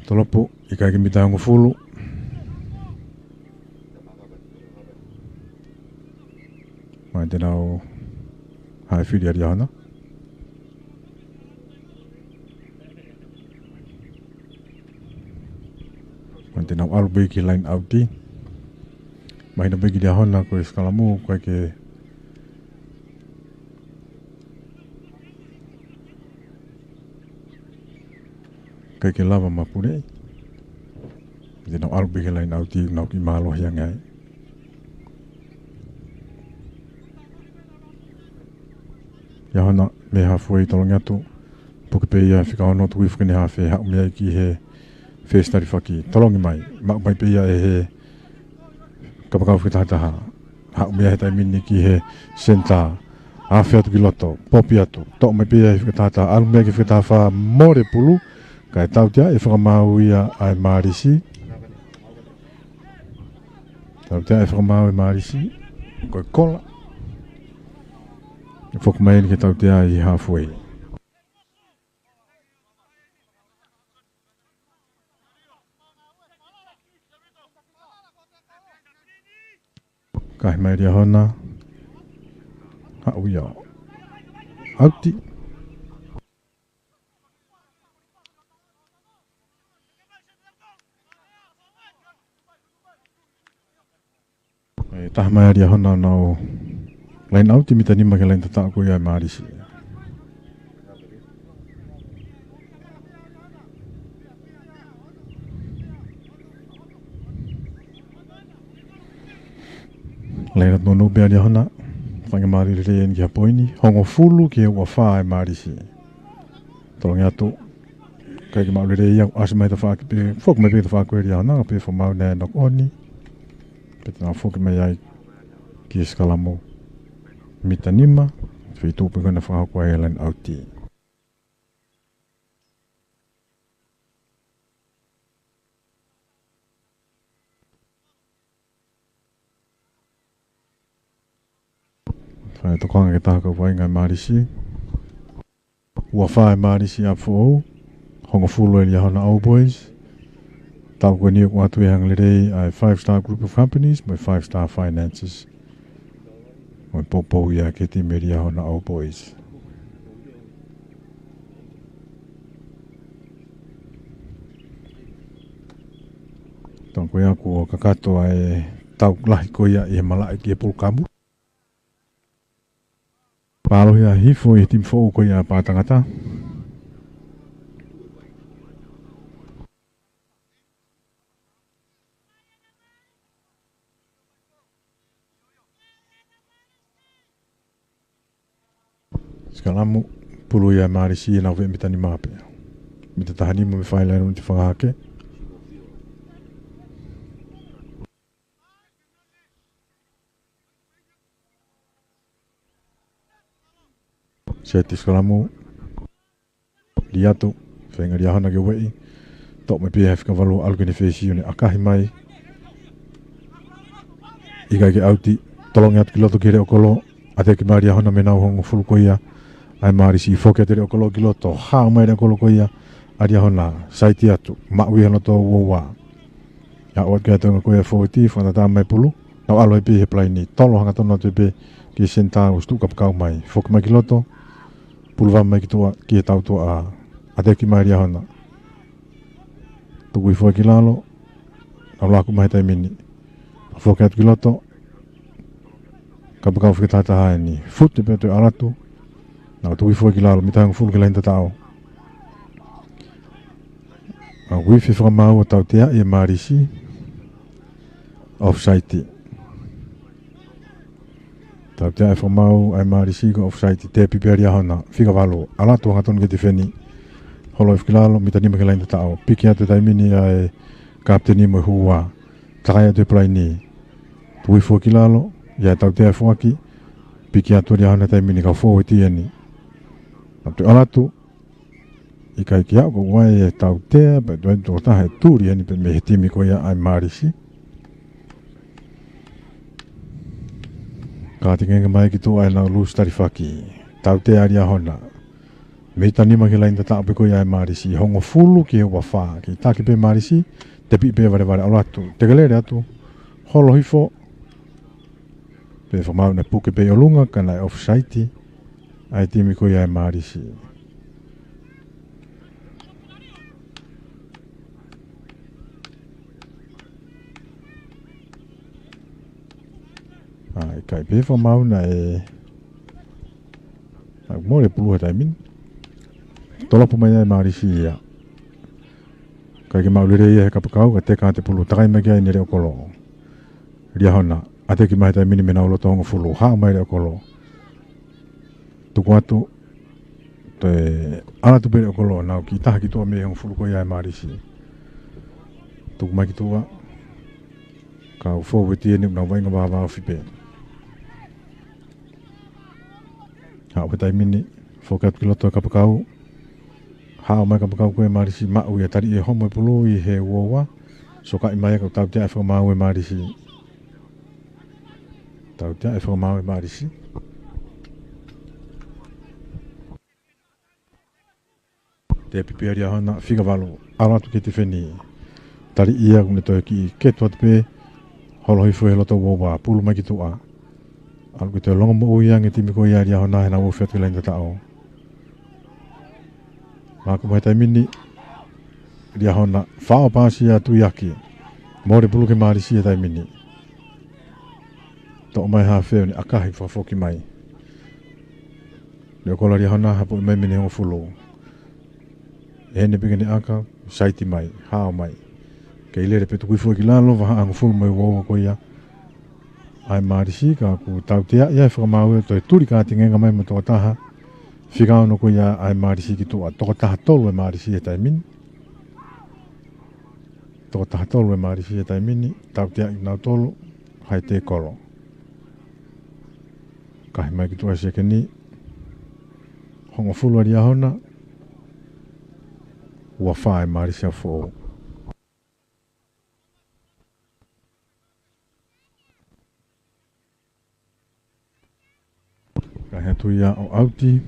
Tolopo, ʻikai ke mita hongofulu. Mahalo te nau haʻi fili ʻa Liahona. Mahalo te nau ʻalu pē ki he line ʻauti. Mahino pē ki Liahona ko e sikalamu, ʻikai ke, ʻikai ke lava mapuleʻi. Te nau ʻalu pē ki he line ʻauti, nau kiʻi mālohi ange ai. Liahona mei he halfway, tolongi atu. Puke pē ia fika ono, tuku hifo ki heʻene hafe, haʻu mei ai ki he fesi talifaki. Tolongi mai, maʻu mai pē ia ʻe he kapakau fakatahataha. Haʻu mei ai he taimi ni ki he senitā. Afe atu ki loto, popi atu. Toʻo mai pē ia ʻe he fakatahataha, ʻalu mei ai ki he fakatahafā, mole pulu. Kae tautea ʻe fakamaau ia ʻa e Mālisi. Tautea ʻe fakamaau ʻe Mālisi. Ko e kola. Foki mai eni ke tautea ʻi halfway. Kahi mai Liahona. Haʻu ia. ʻAuti. ʻE taha mai ʻa Liahona ʻo nau line ʻauti, mita nima ki he line tataʻo ko ia ʻa e Mālisi. Line ʻauti nounou pē ʻa Liahona. Feinga mālie lelei eni ki ha poini. Hongofulu ki he ua fā ʻa e Mālisi. Tolongi atu. ʻIkai ke maʻu lelei ia, ʻasi mai tafaʻaki pē, foki mai pē tafaʻaki ʻo Liahona, ka pē fakamaau ʻe he knock on. Pea te nau foki mai ai ki he sikalamu. Mita nima, feituʻu pē ko ē naʻe fakahoko ai e line ʻauti. Fai tokanga ki he taha kau vaʻinga ʻa e Mālisi. Ua fā ʻa e Mālisi ʻapi foʻou, hongofulu ʻa e Liahona Old Boys. Taʻu ko eni ʻoku ʻoatu e hanga lelei ʻa e Five Star Group of Companies mo e Five Star Finances. Mo e poupou ia ki he timi ʻa e Liahona Old Boys. Tau ko ia kuo kakato ʻa e tau lahi ko ia ʻi he malaʻe ki he polokalama. Palohi ʻa hifo ʻi he timi foʻou ko ia ʻa Pātangata. Sikalamu, pulu ia ʻa e Mālisi, ʻe nau veʻe mita nima pē. Mita taha nima mei fai laine ʻo te fakahake. Seti sikalamu. Liatu, feinga Liahona ke ueʻi. Toʻo mai pē ʻe he fika valu, ʻalu ki heʻene fesi ʻo ne ʻakahi mai. ʻIkai ke ʻauti, tolongi atu ki loto ki he leʻo kolo, ʻateki mai Liahona mei he nau hongofulu ko ia ʻa e Mālisi, foki atu e leʻo kolo ki loto, haʻu mai leʻo kolo ko ia ʻa Liahona, saiti atu, maʻu ia he loto ua ua. ʻIo, ʻoatu ki he toenga ko ia fōueti, fakatātā mai pulu, nau ʻalu ai pē he palaini, tolo hangatonu atu pē ki he senitā ʻosi tuʻu kapakau mai, foki mai ki loto, pulu vave mai ki tuʻa, ki he tau tuʻa, ʻateki mai Liahona. Tuku hifo ki lalo, nau laku mai he taimi ni. Foki atu ki loto, kapakau fakatahataha eni. Fute pē toe ʻalu atu, nau tuku hifo ki lalo, mita hongofulu ki he laine tataʻo. Nau Uifi fakamaau ʻo tauteaʻi ʻe Malisi. Offside. Tauteaʻi fakamaau ʻe Malisi ko e offside. Tepi pē ʻa Liahona, fika valu. ʻAlu atu hangatonu ke tifeni. Holo hifo ki lalo, mita nima ki he laine tataʻo. Piki atu he taimi ni ʻa e kapiteni mo e hū ua. Takai atu he palaini. Tuku hifo ki lalo, ʻa e tautea foaki. Piki atu ʻa Liahona he taimi ni, ka fōueti eni. Naʻe toe ʻalu atu. ʻIkai ke aʻu, ko e ʻai ʻe he tautea, pea toe ʻai tokotaha ʻe tuli eni pē mei he timi ko ia ʻa e Malisi. Ka ʻoku ngeʻengeʻe mai ki tuʻa ʻenau lusi talifaki. Tautea ʻa Liahona. Mita nima ki he laine tataʻo pē ko ia ʻa e Malisi. Hongofulu ki he ua fā. Kei taki pē Malisi. Tepi pē valevale, ʻalu atu. Tekelele atu. Holo hifo. Pea fakamaau naʻe puke pē ʻi ʻolunga ka naʻe offside ʻa e timi ko ia ʻa e Malisi. ʻA, ʻikai pē fakamaau naʻe, naʻe mole pulu he taimi ni. Tolopo mai ʻa e Malisi ia. Kae kei maʻu lelei ia he kapakau, ka teka atu e pulu, takai mai ki ai ʻe Leʻokolo. Liahona, ʻateki mai he taimi ni mei heʻenau loto hongofulu, haʻu mai Leʻokolo. Tuku atu, toe ʻalu atu pē Leʻokolo, nau kiʻi taha ki tuʻa mei he hongofulu ko ia ʻa e Malisi. Tuku mai ki tuʻa, ka ʻoku fōueti eni, nau vaʻinga vāvāofi pē. Haʻu he taimi ni, foki atu ki loto e kapakau. Haʻu mai kapakau ko ē ʻa e Malisi, maʻu ia, tali ʻe Homo e pulu ʻi he ua ua. Sokaʻi mai ka ʻoku tauteaʻi fakamaau ʻe Malisi. Tauteaʻi fakamaau ʻe Malisi. Tepi pē ʻa Liahona, fika valu. ʻAlu atu ki he tifeni. Tali ia, kuo ne toe kiʻi ketu atu pē. Holo hifo he loto ua ua, pulu mai ki tuʻa. ʻAlu ki he toe longomoʻui ange e timi ko ia ʻa Liahona heʻenau ofi atu ki he laine tataʻo. Maku mai he taimi ni, Liahona, fao paasi atu ia ki. Mole pulu ki he Malisi he taimi ni. Toʻo mai hafe ʻo ne ʻakahi fakafoki mai. Leʻokolo ʻa Liahona, hapoʻi mai mei he hongofulu. ʻEne pē ke ne ʻaka, saiti mai, haʻu mai. Kei lele pē, tuku hifo ki lalo, vahaʻa hongofulu mo e ua ua ko ia ʻa e Malisi, ka ʻoku tauteaʻi ʻa e fakamaau ia, toe tuli ka ʻoku ngeʻengeʻe mai mo e tokotaha. Fika ono ko ia ʻa e Malisi ki tuʻa, tokotaha tolu ʻa e Malisi he taimi ni. Tokotaha tolu ʻa e Malisi he taimi ni, tauteaʻi nautolu, ʻa e tekolo. Kahi mai ki tuʻa he sekeni, hongofulu ʻa Liahona, ua fā ʻa e Malisi ʻAhofoʻou. Kahi atu ia ʻo ʻauti.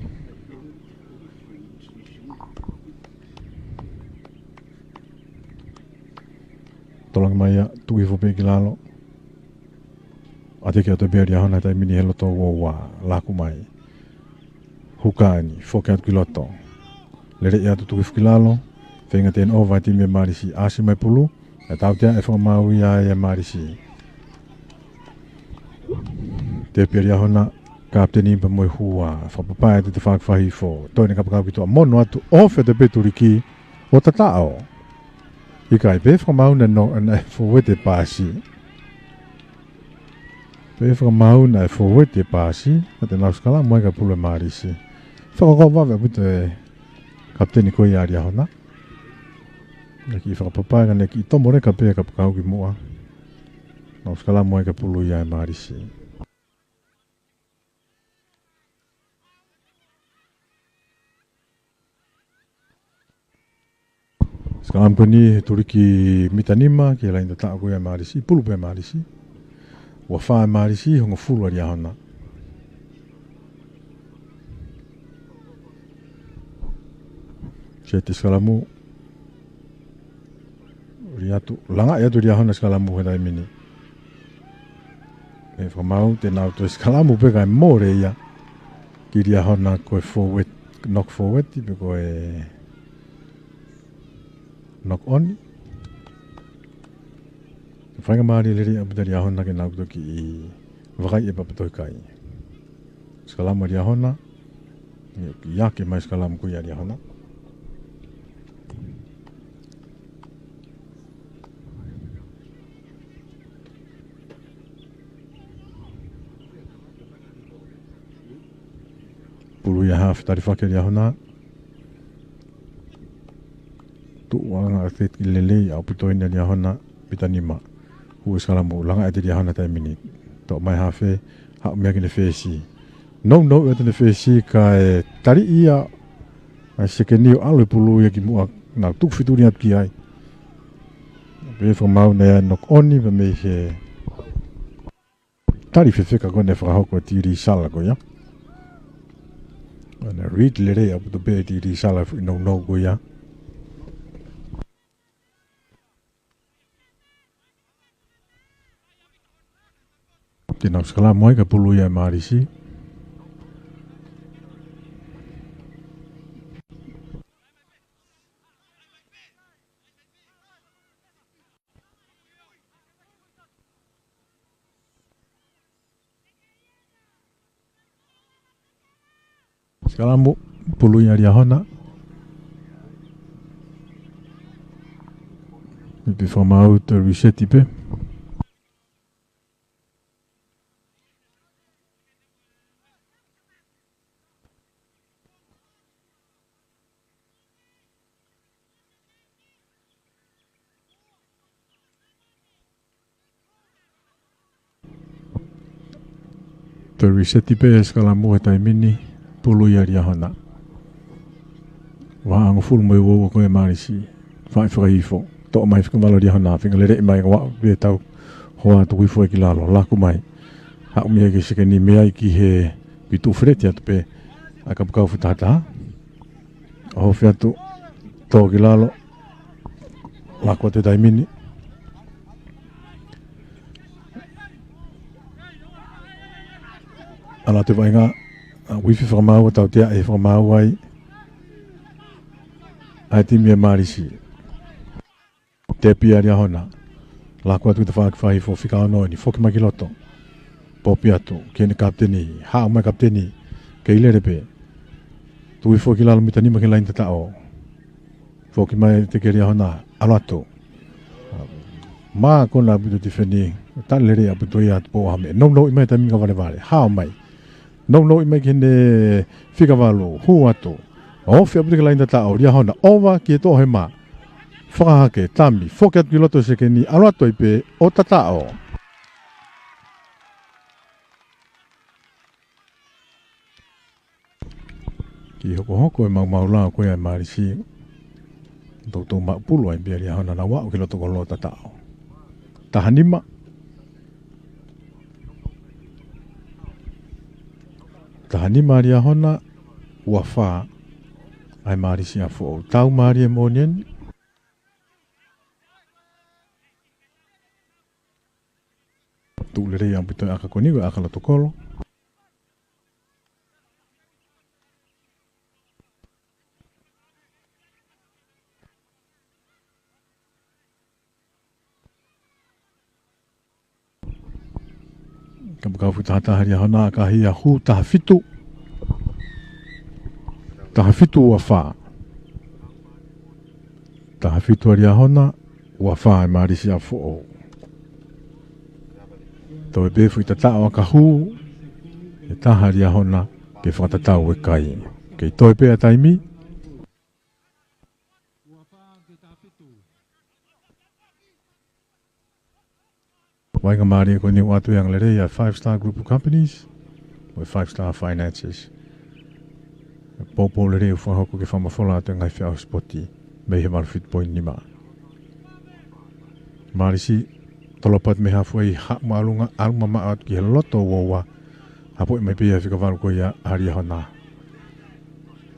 Tolongi mai ia, tuku hifo pē ki lalo. ʻAteki atu pē ʻa Liahona he taimi ni he loto ua ua, laku mai. Huka eni, foki atu ki loto. Lele ia atu, tuku hifo ki lalo. Feinga turnover e timi ʻa e Malisi, ʻasi mai pulu. ʻE tauteaʻi fakamaau ia ʻe Malisi. Tepi ʻa Liahona, kapiteni pea mo e hū ua, fakapapaʻi atu e tafaʻaki fakahifo, toe ʻene kapakau ki tuʻa, mono atu, ofi atu pē tuliki, ʻo tataʻo. ʻIkai pē fakamaau naʻe no, naʻe fōueti e paasi. Pē fakamaau naʻe fōueti e paasi, ka te nau sikalamu ai ka pulu ʻa e Malisi. Fakakaukau vave ʻaupito e kapiteni ko ia ʻa Liahona. Naʻe kiʻi fakapapaʻi ka naʻe kiʻi tomo leka pē e kapakau ki muʻa. Nau sikalamu ai ka pulu ia ʻa e Malisi. Sikalamu ko eni he tuliki mita nima ki he laini tataʻo ko ia ʻa e Malisi, pulu pē ʻa e Malisi. Ua fā ʻa e Malisi, hongofulu ʻa Liahona. Seti sikalamu. Uli atu, langaʻi atu Liahona sikalamu he taimi ni. ʻE fakamaau te nau toe sikalamu pē kae mole ia. Ki Liahona ko e forward, knock forward, pe ko e knock on. Faingamālie lelei ʻaupito ʻa Liahona ke nau toki vakai e papa tohi kai. Sikalamu ʻa Liahona. ʻIa, ʻiate mai sikalamu ko ia ʻa Liahona. Ui a hafe tali fake Liahona. Tuʻu anga ʻa Teti lelei ʻaupito ʻeni ʻa Liahona, mita nima. Hū e sikalamu, langa ʻe Liahona taimi ni. Toʻo mai hafe, haʻu mei ai ki he fesi. Nounou ʻa e fesi kae tali ia ʻa e sekeni ʻo ʻalu e pulu ia ki muʻa, nau tuku fituli atu ki ai. Pea fakamaau naʻe ʻi ai e knock on pea mei he tali fefeka ko ē naʻe fakahoko ʻe Tili Sala ko ia. Naʻe read lelei ʻaupito pē ʻe Tili Sala e foʻi nounou ko ia. Te nau sikalamu ai kae pulu ia ʻe Malisi. Sikalamu, pulu ia ʻa Liahona. Pea fakamaau toe reset pē. Toe reset pē e sikalamu he taimi ni, pulu ia ʻa Liahona. Vahaʻa hongofulu mo e ua ua ko ē ʻa Malisi. Fai fakahifo. Toʻo mai fika valu ʻa Liahona. Feinga lele mai ʻo aʻu pē tau hoa tuku hifo ai ki lalo. Laku mai. Haʻu mei ai ki he sekeni mei ai ki he pulu feleti atu pē ʻa e Kapakau Fakatahataha. ʻOhofi atu, tō ki lalo, laku atu he taimi ni. ʻAlu atu e vaʻinga, ʻa, uifi fakamaau ʻo tautea e fakamaau ai ʻa e timi ʻa Malisi. Tepi ʻa Liahona. Laku atu ki he tafaʻaki fakahifo fika ono ʻeni, foki mai ki loto. Popi atu, ki heʻene kapiteni, haʻu mai kapiteni, kei lele pē. Tuku hifo ki lalo mita nima ki he laini tataʻo. Foki mai ʻe Teki ʻa Liahona, ʻalu atu. Mākona ʻaupito e tifeni, tali lelei ʻaupito ia ʻa Tupoʻou Hame. Nounou mai taimi ka valevale, haʻu mai. Nounou mai ki heʻene fika valu, hū atu. Ofi ʻaupito ki he laini tataʻo, Liahona, ova ki he toʻohema. Fakahake, tami, foki atu ki loto sekeni, ʻalu atu ai pē, ʻo tataʻo. Kiʻi hokohoko e maumau lao ko ia ʻa Malisi. Toutou maʻu pulu ai pē ʻa Liahona, nau aʻu ki loto kolo ʻo tataʻo. Taha nima. Taha nima ʻa Liahona, ua fā ʻa e Malisi ʻa Foʻou. Tau mālie moʻoni ʻeni. Tuʻu lelei ʻaupito e ʻaka ko eni, ko e ʻaka loto kolo. Kapakau Fakatahataha ʻa Liahona, ʻakahi ʻa Hū, taha fitu. Taha fitu ua fā. Taha fitu ʻa Liahona, ua fā ʻa e Malisi ʻa Foʻou. Toe pē foʻi tataʻo ʻa Kahū, ʻe taha ʻa Liahona, ke fakatatau e kai. Kei toe pē ʻa e taimi. Vaʻinga mālie ko eni ʻoatu e angalelei ʻa e Five Star Group of Companies, mo e Five Star Finances. Poupou lelei ʻoku fakahoko ke fakamafola atu e ngaahi feʻauhi sipoti mei he valu fitu poini nima. Malisi, tolopa atu mei he hafu ai, haʻu māʻolunga, ʻalu mamaʻo atu ki he loto uaua, hapoʻi mai pē ia fika valu ko ia ʻa Liahona.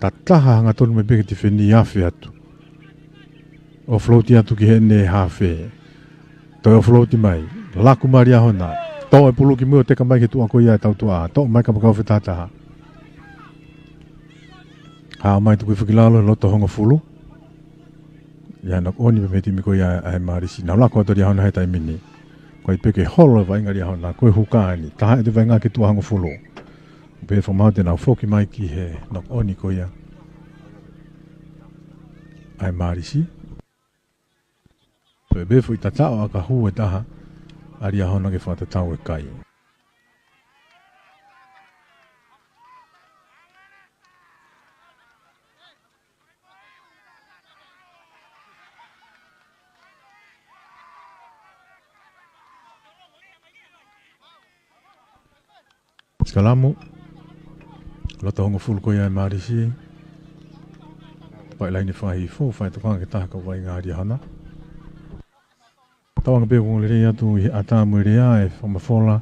Tataha hangatonu mai pē ki he tifeni, afe atu. Offload atu ki heʻene hafe. Toe offload mai. Laku mai ʻa Liahona. Tō e pulu ki mui ʻo teka mai ki he tuʻa ko ia ʻa e tautuʻa. Toʻo mai Kapakau Fakatahataha. Haʻu mai tuku hifo ki lalo, loto hongofulu. ʻI ai e knock on pē mei he timi ko ia ʻa e Malisi. Nau laku atu ʻa Liahona he taimi ni. Ko e peke holo e vaʻinga ʻa Liahona. Ko e huka ʻeni. Taha ʻete vaʻinga ki he tuʻa hongofulu. Pea fakamaau te nau foki mai ki he knock on ko ia ʻa e Malisi. Toe pē foʻi tataʻo ʻa Kahū, ʻe taha ʻa Liahona, ke fakatatau e kai. Sikalamu. Loto hongofulu ko ia ʻa e Mālisi. Paʻi laine fakahifo, fai tokanga ki he taha kau vaʻinga ʻa Liahona. Tauange pē ʻoku ongoongolelei atu ʻi he ʻatā mo e lea ʻa e fakamafola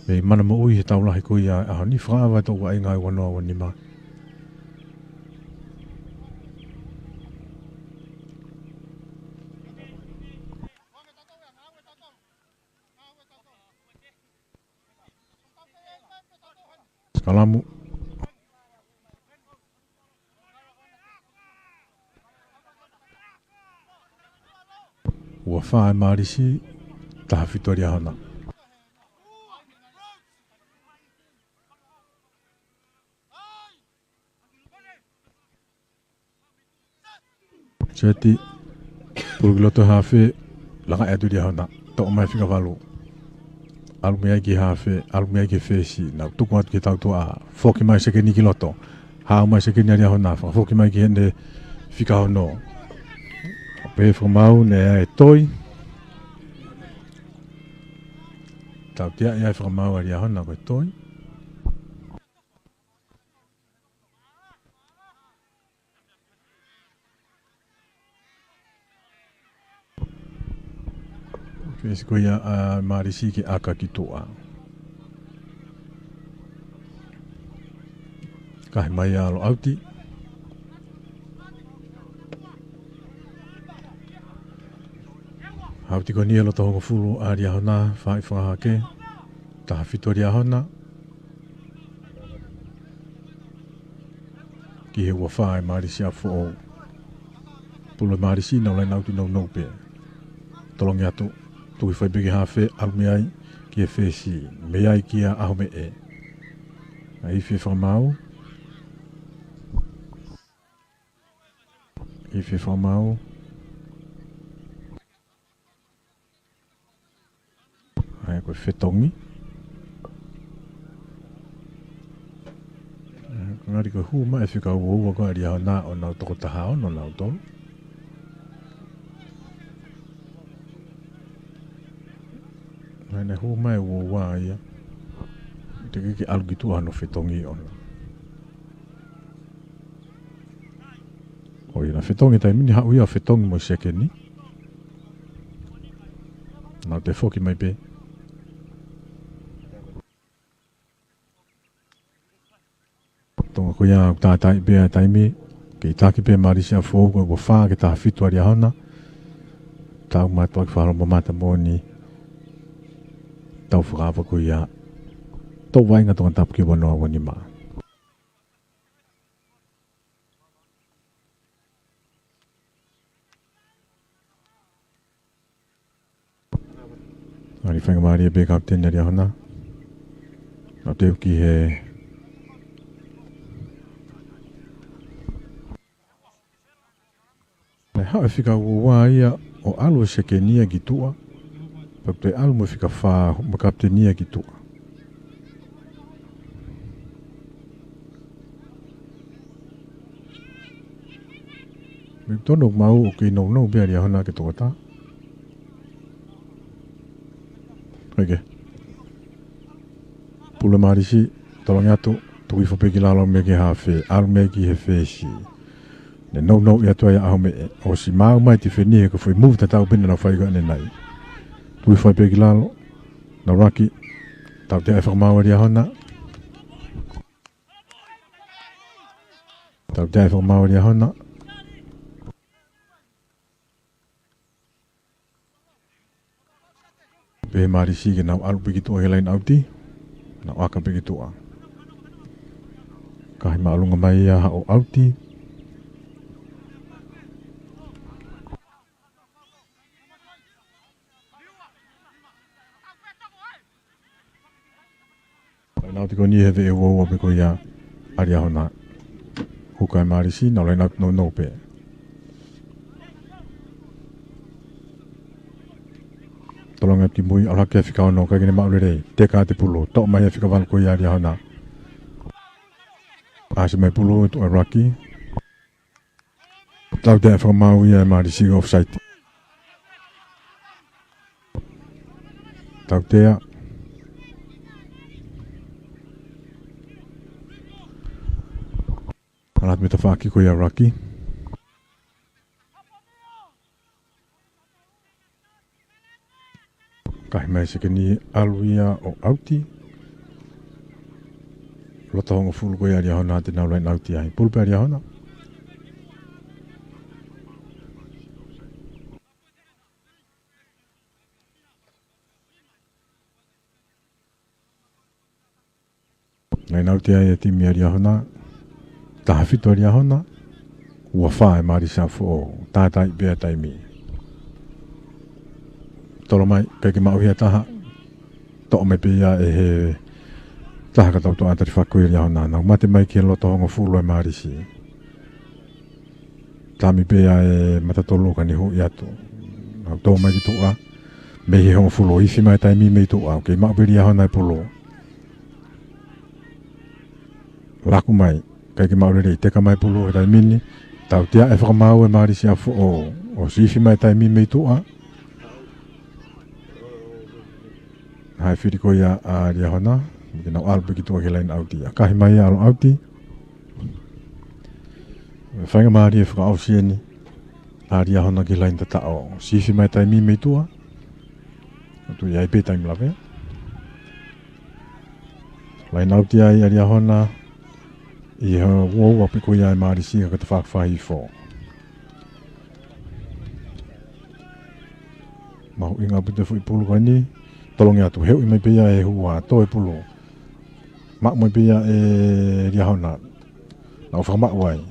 mei Mana Moʻui he tau lahi ko ia ʻo e ʻaho ni, fakaava e toʻu vaʻinga ʻa e ua noa ua nima. Sikalamu. Ua fā ʻa e Mālisi, taha fitu ʻa Liahona. Seti, pulu ki loto hafe, laka atu Liahona, toʻo mai fika valu. ʻAlu mei ai ki hafe, ʻalu mei ai ki fesi, nau tuku atu ki he tautuʻa, foki mai sekeni ki loto. Haʻu mai sekeni ʻa Liahona, fakafoki mai ki heʻene fika ono. Pehē fakamaau, naʻe ʻi ai e toi. Tautea ia ʻe he fakamaau ʻa Liahona ko e toi. Fesi ko ia ʻa Mālisi ke ʻaka ki tuʻa. Kahe mai ʻa Loʻauti. Auti ko eni ʻa e loto hongofulu ʻa Liahona, fai fakahake. Taha fitu ʻa Liahona. Ki he ua fā ʻa e Mālisi ʻa Foʻou. Pulu ʻa e Mālisi, nau laine ʻauti nounou pē. Tolongi atu, tuku hifo ai pē ki hafe, ʻalu mei ai ki he fesi, mei ai kia ʻAhomeʻe. ʻA e ifi ʻa e fakamaau. Ifi ʻa e fakamaau. ʻA ia ko e fetongi. ʻA ia ko e ngali ko e hū mai e fika ua ua ko ē ʻa Liahona ʻo nau toko taha ono nautolu. ʻA ia naʻe hū mai ua ua ia. Teʻeki ke ʻalu ki tuʻa hono fetongi ʻona. ʻO ia naʻa fetongi taimi ni, haʻu ia ʻo fetongi mo e sekeni. Nau toe foki mai pē. Tonga ko ia ʻoku tātaaʻi pē ʻa e taimi, kei taki pē Mālisi ʻa Foʻou ko e ua fā ki he taha fitu ʻa Liahona. Tau mātuʻaki fakalomamata moʻoni. Tau fakaava ko ia. Toʻu vaʻinga Tongatapu ki he ua noa ua nima. ʻAli faingamālie pē kapiteni ʻa Liahona. Nau teu ki he Naʻe haʻu e fika ua ua ia ʻo ʻalu e sekeni ia ki tuʻa. Pea toe ʻalu mo e fika fā mo e kapiteni ia ki tuʻa. Meʻa tonu ʻoku mau ʻoku kei nounou pē ʻa Liahona ke tokotā. ʻIkai ke. Pulu ʻa Mālisi, tolongi atu, tuku hifo pē ki lalo mei he hafe, ʻalu mei ai ki he fesi. Ne nounou ʻi atu ai ʻa ʻAhomeʻe, ʻosi maau mai e tifeni he ko e foʻi move tatau pē naʻa nau fai ko ē ʻanenai. Tuku hifo ai pē ki lalo, nau laki, tautea e fakamaau ʻa Liahona. Tautea e fakamaau ʻa Liahona. Pehē ʻe Mālisi ke nau ʻalu pē ki tuʻa he laine ʻauti. Nau ʻaka pē ki tuʻa. Kahi māʻolunga mai ia haʻu ʻauti. Laine ʻauti ko eni he veʻe ua ua pē ko ia ʻa Liahona. Huka ʻe Mālisi, nau laine ʻauti nounou pē. Tolongi atu ki mui, ʻalu hake ʻa e fika ono, ʻikai ke ne maʻu lelei. Teka atu e pulu, toʻo mai ʻa e fika valu ko ia ʻa Liahona. ʻAsi mai e pulu, tuʻu e laki. Tautea e fakamaau ia ʻe Mālisi ko e offside. Tautea. Manatu mei he tafaʻaki ko ia ʻuluaki. Kahi mai sekeni, ʻalu ia ʻo ʻauti. Loto hongofulu ko ia ʻa Liahona te nau laine ʻauti ai. Pulu pē ʻa Liahona. Laine ʻauti ai e timi ʻa Liahona. Taha fitu ʻa Liahona, ua fā ʻa e Mālisi ʻApifoʻou. Tātaaʻi pē ʻa e taimi. Tolo mai, ʻikai ke maʻu ha taha. Toʻo mai pē ia ʻe he taha ka tau toʻa tali fako ʻa Liahona. Nau mate mai ki he loto hongofulu ʻa e Mālisi. Tami pē ʻa e matatolu ka ne huʻi atu. Nau tō mai ki tuʻa. Mei he hongofulu, ifi mai taimi mei tuʻa. ʻOku kei maʻu pē ʻe Liahona e pulu. Laku mai. ʻIkai ke maʻu lelei, teka mai pulu he taimi ni. Tautea e fakamaau ʻa e Mālisi ʻApifoʻou. ʻOsi ifi mai taimi mei tuʻa. Haʻi fili ko ia ʻa Liahona. Ke nau ʻalu pē ki tuʻa ki he laine ʻauti. Kahi mai ia ʻalu ʻauti. Faingamālie fakaʻosi eni ʻa Liahona ki he laine tataʻo. ʻOsi ifi mai taimi mei tuʻa. ʻOku ʻi ai pē taimi lave. Laine ʻauti ai ʻa Liahona ʻi he uaua pē ko ia ʻa e Mālisi ka ko e tafaʻaki fā hifo. Mahuʻinga ʻaupito e foʻi pulu ko eni. Tolongi atu, heuʻi mai pē ia ʻe he hua, tō e pulu. Maʻu mai pē ia ʻe Liahona. Nau fakamaʻu ai.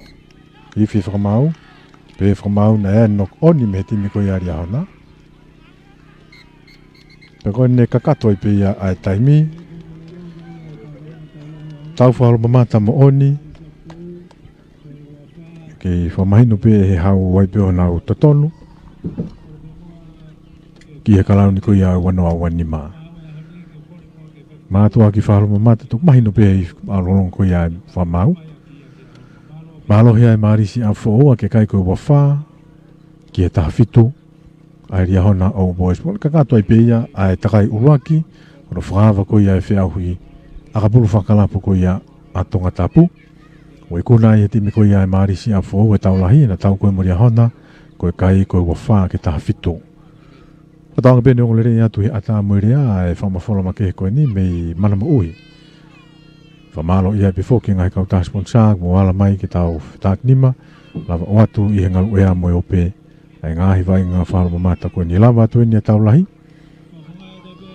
Ifi fakamaau. Pehē fakamaau naʻe ʻai e knock on mei he timi ko ia ʻa Liahona. Pea ko ʻene kakato ai pē ia ʻa e taimi. Tau fakaholomamata moʻoni. Kei fakamahino pē ʻe he hau ai pē ʻo nau totonu ki he kalauni ko ia ʻa e ua noa ua nima. Mātuʻaki fakaholomamata, toki mahino pē ʻi he ʻalu lolotonga ko ia ʻa e fakamaau. Mālohi ʻa e Mālisi ʻApifoʻou ʻaki e kai ko e ua fā ki he taha fitu ʻa e Liahona Old Boys. Pea kakato ai pē ia ʻa e takai ʻuluaki, ʻo ne fakaava ko ia e feʻauhi ʻakapulu fakakalapu ko ia ʻa Tongatapu. ʻO ikuna ai he timi ko ia ʻa e Mālisi ʻApifoʻou he tau lahi, ʻena tau ko ē mo Liahona, ko e kai ko e ua fā ki he taha fitu. Fakatauange pē ʻoku ongo lelei atu he ʻatā mo e lea ʻa e fakamafola makehe ko eni mei Mana Moʻui. Fakamālō ia pē foki ki he ngaahi kautaha sponsor, mo ala mai ke tau fetākinima, lava ʻo ʻoatu ʻi he ngaluʻea mo e ope ʻa e ngaahi vaʻinga fakaholomamata ko eni. Lava atu eni ʻa e tau lahi.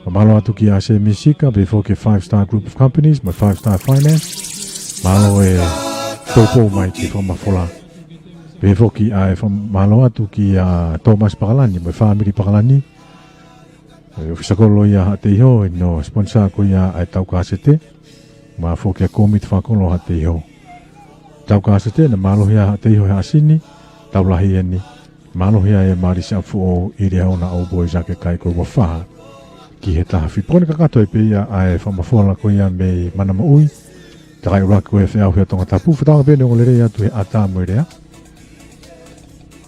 Fakamālō atu kia Semi Sika, pehē foki ki he Five Star Group of Companies, mo e Five Star Finance. Mālō e poupou mai ki he fakamafola. Pehē foki ʻa e fakamālō atu kia Thomas Pakalani, mo e fāmili Pakalani. ʻOfisa kolo ia Haʻateiho, ʻi hono sponsor ko ia ʻa e tau kasete. Mo e foki ʻa e kōmiti fakakolo Haʻateiho. Tau kasete, naʻe mālohi ʻa Haʻateiho he ʻaho ni, tau lahi eni, mālohi ʻa e Mālisi ʻApifoʻou ʻi Liahona Old Boys ʻaki e kai ko e ua fā ki he taha fitu. Pea ko ʻene kakato ai pē ia ʻa e fakamafola ko ia mei Mana Moʻui, takai ʻuluaki ko e feʻauhi ʻa Tongatapu. Fakatauange pē ʻoku ongo lelei atu he ʻatā mo e lea.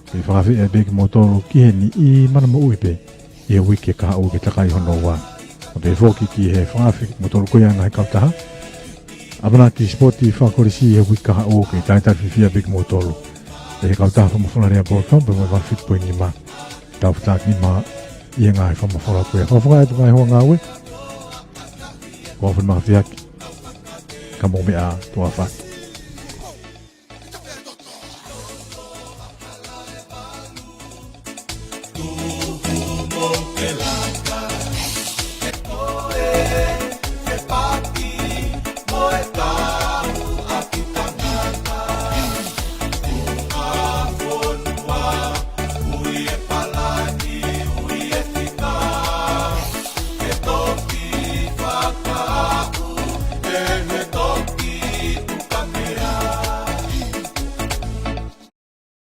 Kei fakaafeʻi pē kimoutolu ki heni ʻi Mana Moʻui pē ʻi he uike kahaʻu ki he takai hono ua. Pea pehē foki ki he fakaafeʻi kimoutolu ko ia ngaahi kautaha ʻamanaki sipoti fakakolisi ʻi he uike kahaʻu, kei talitali fiefia pē kimoutolu ʻe he kautaha fakamafola lea Broadcom pea mo e valu fitu poini nima. Tau fetākinima ʻi he ngaahi fakamafola ko ia. Fakafeʻao atu ngaahi hoa ngāue. Ko au Fani Makafiaki. Ka mou meʻa ā, tuʻa ʻofa atu.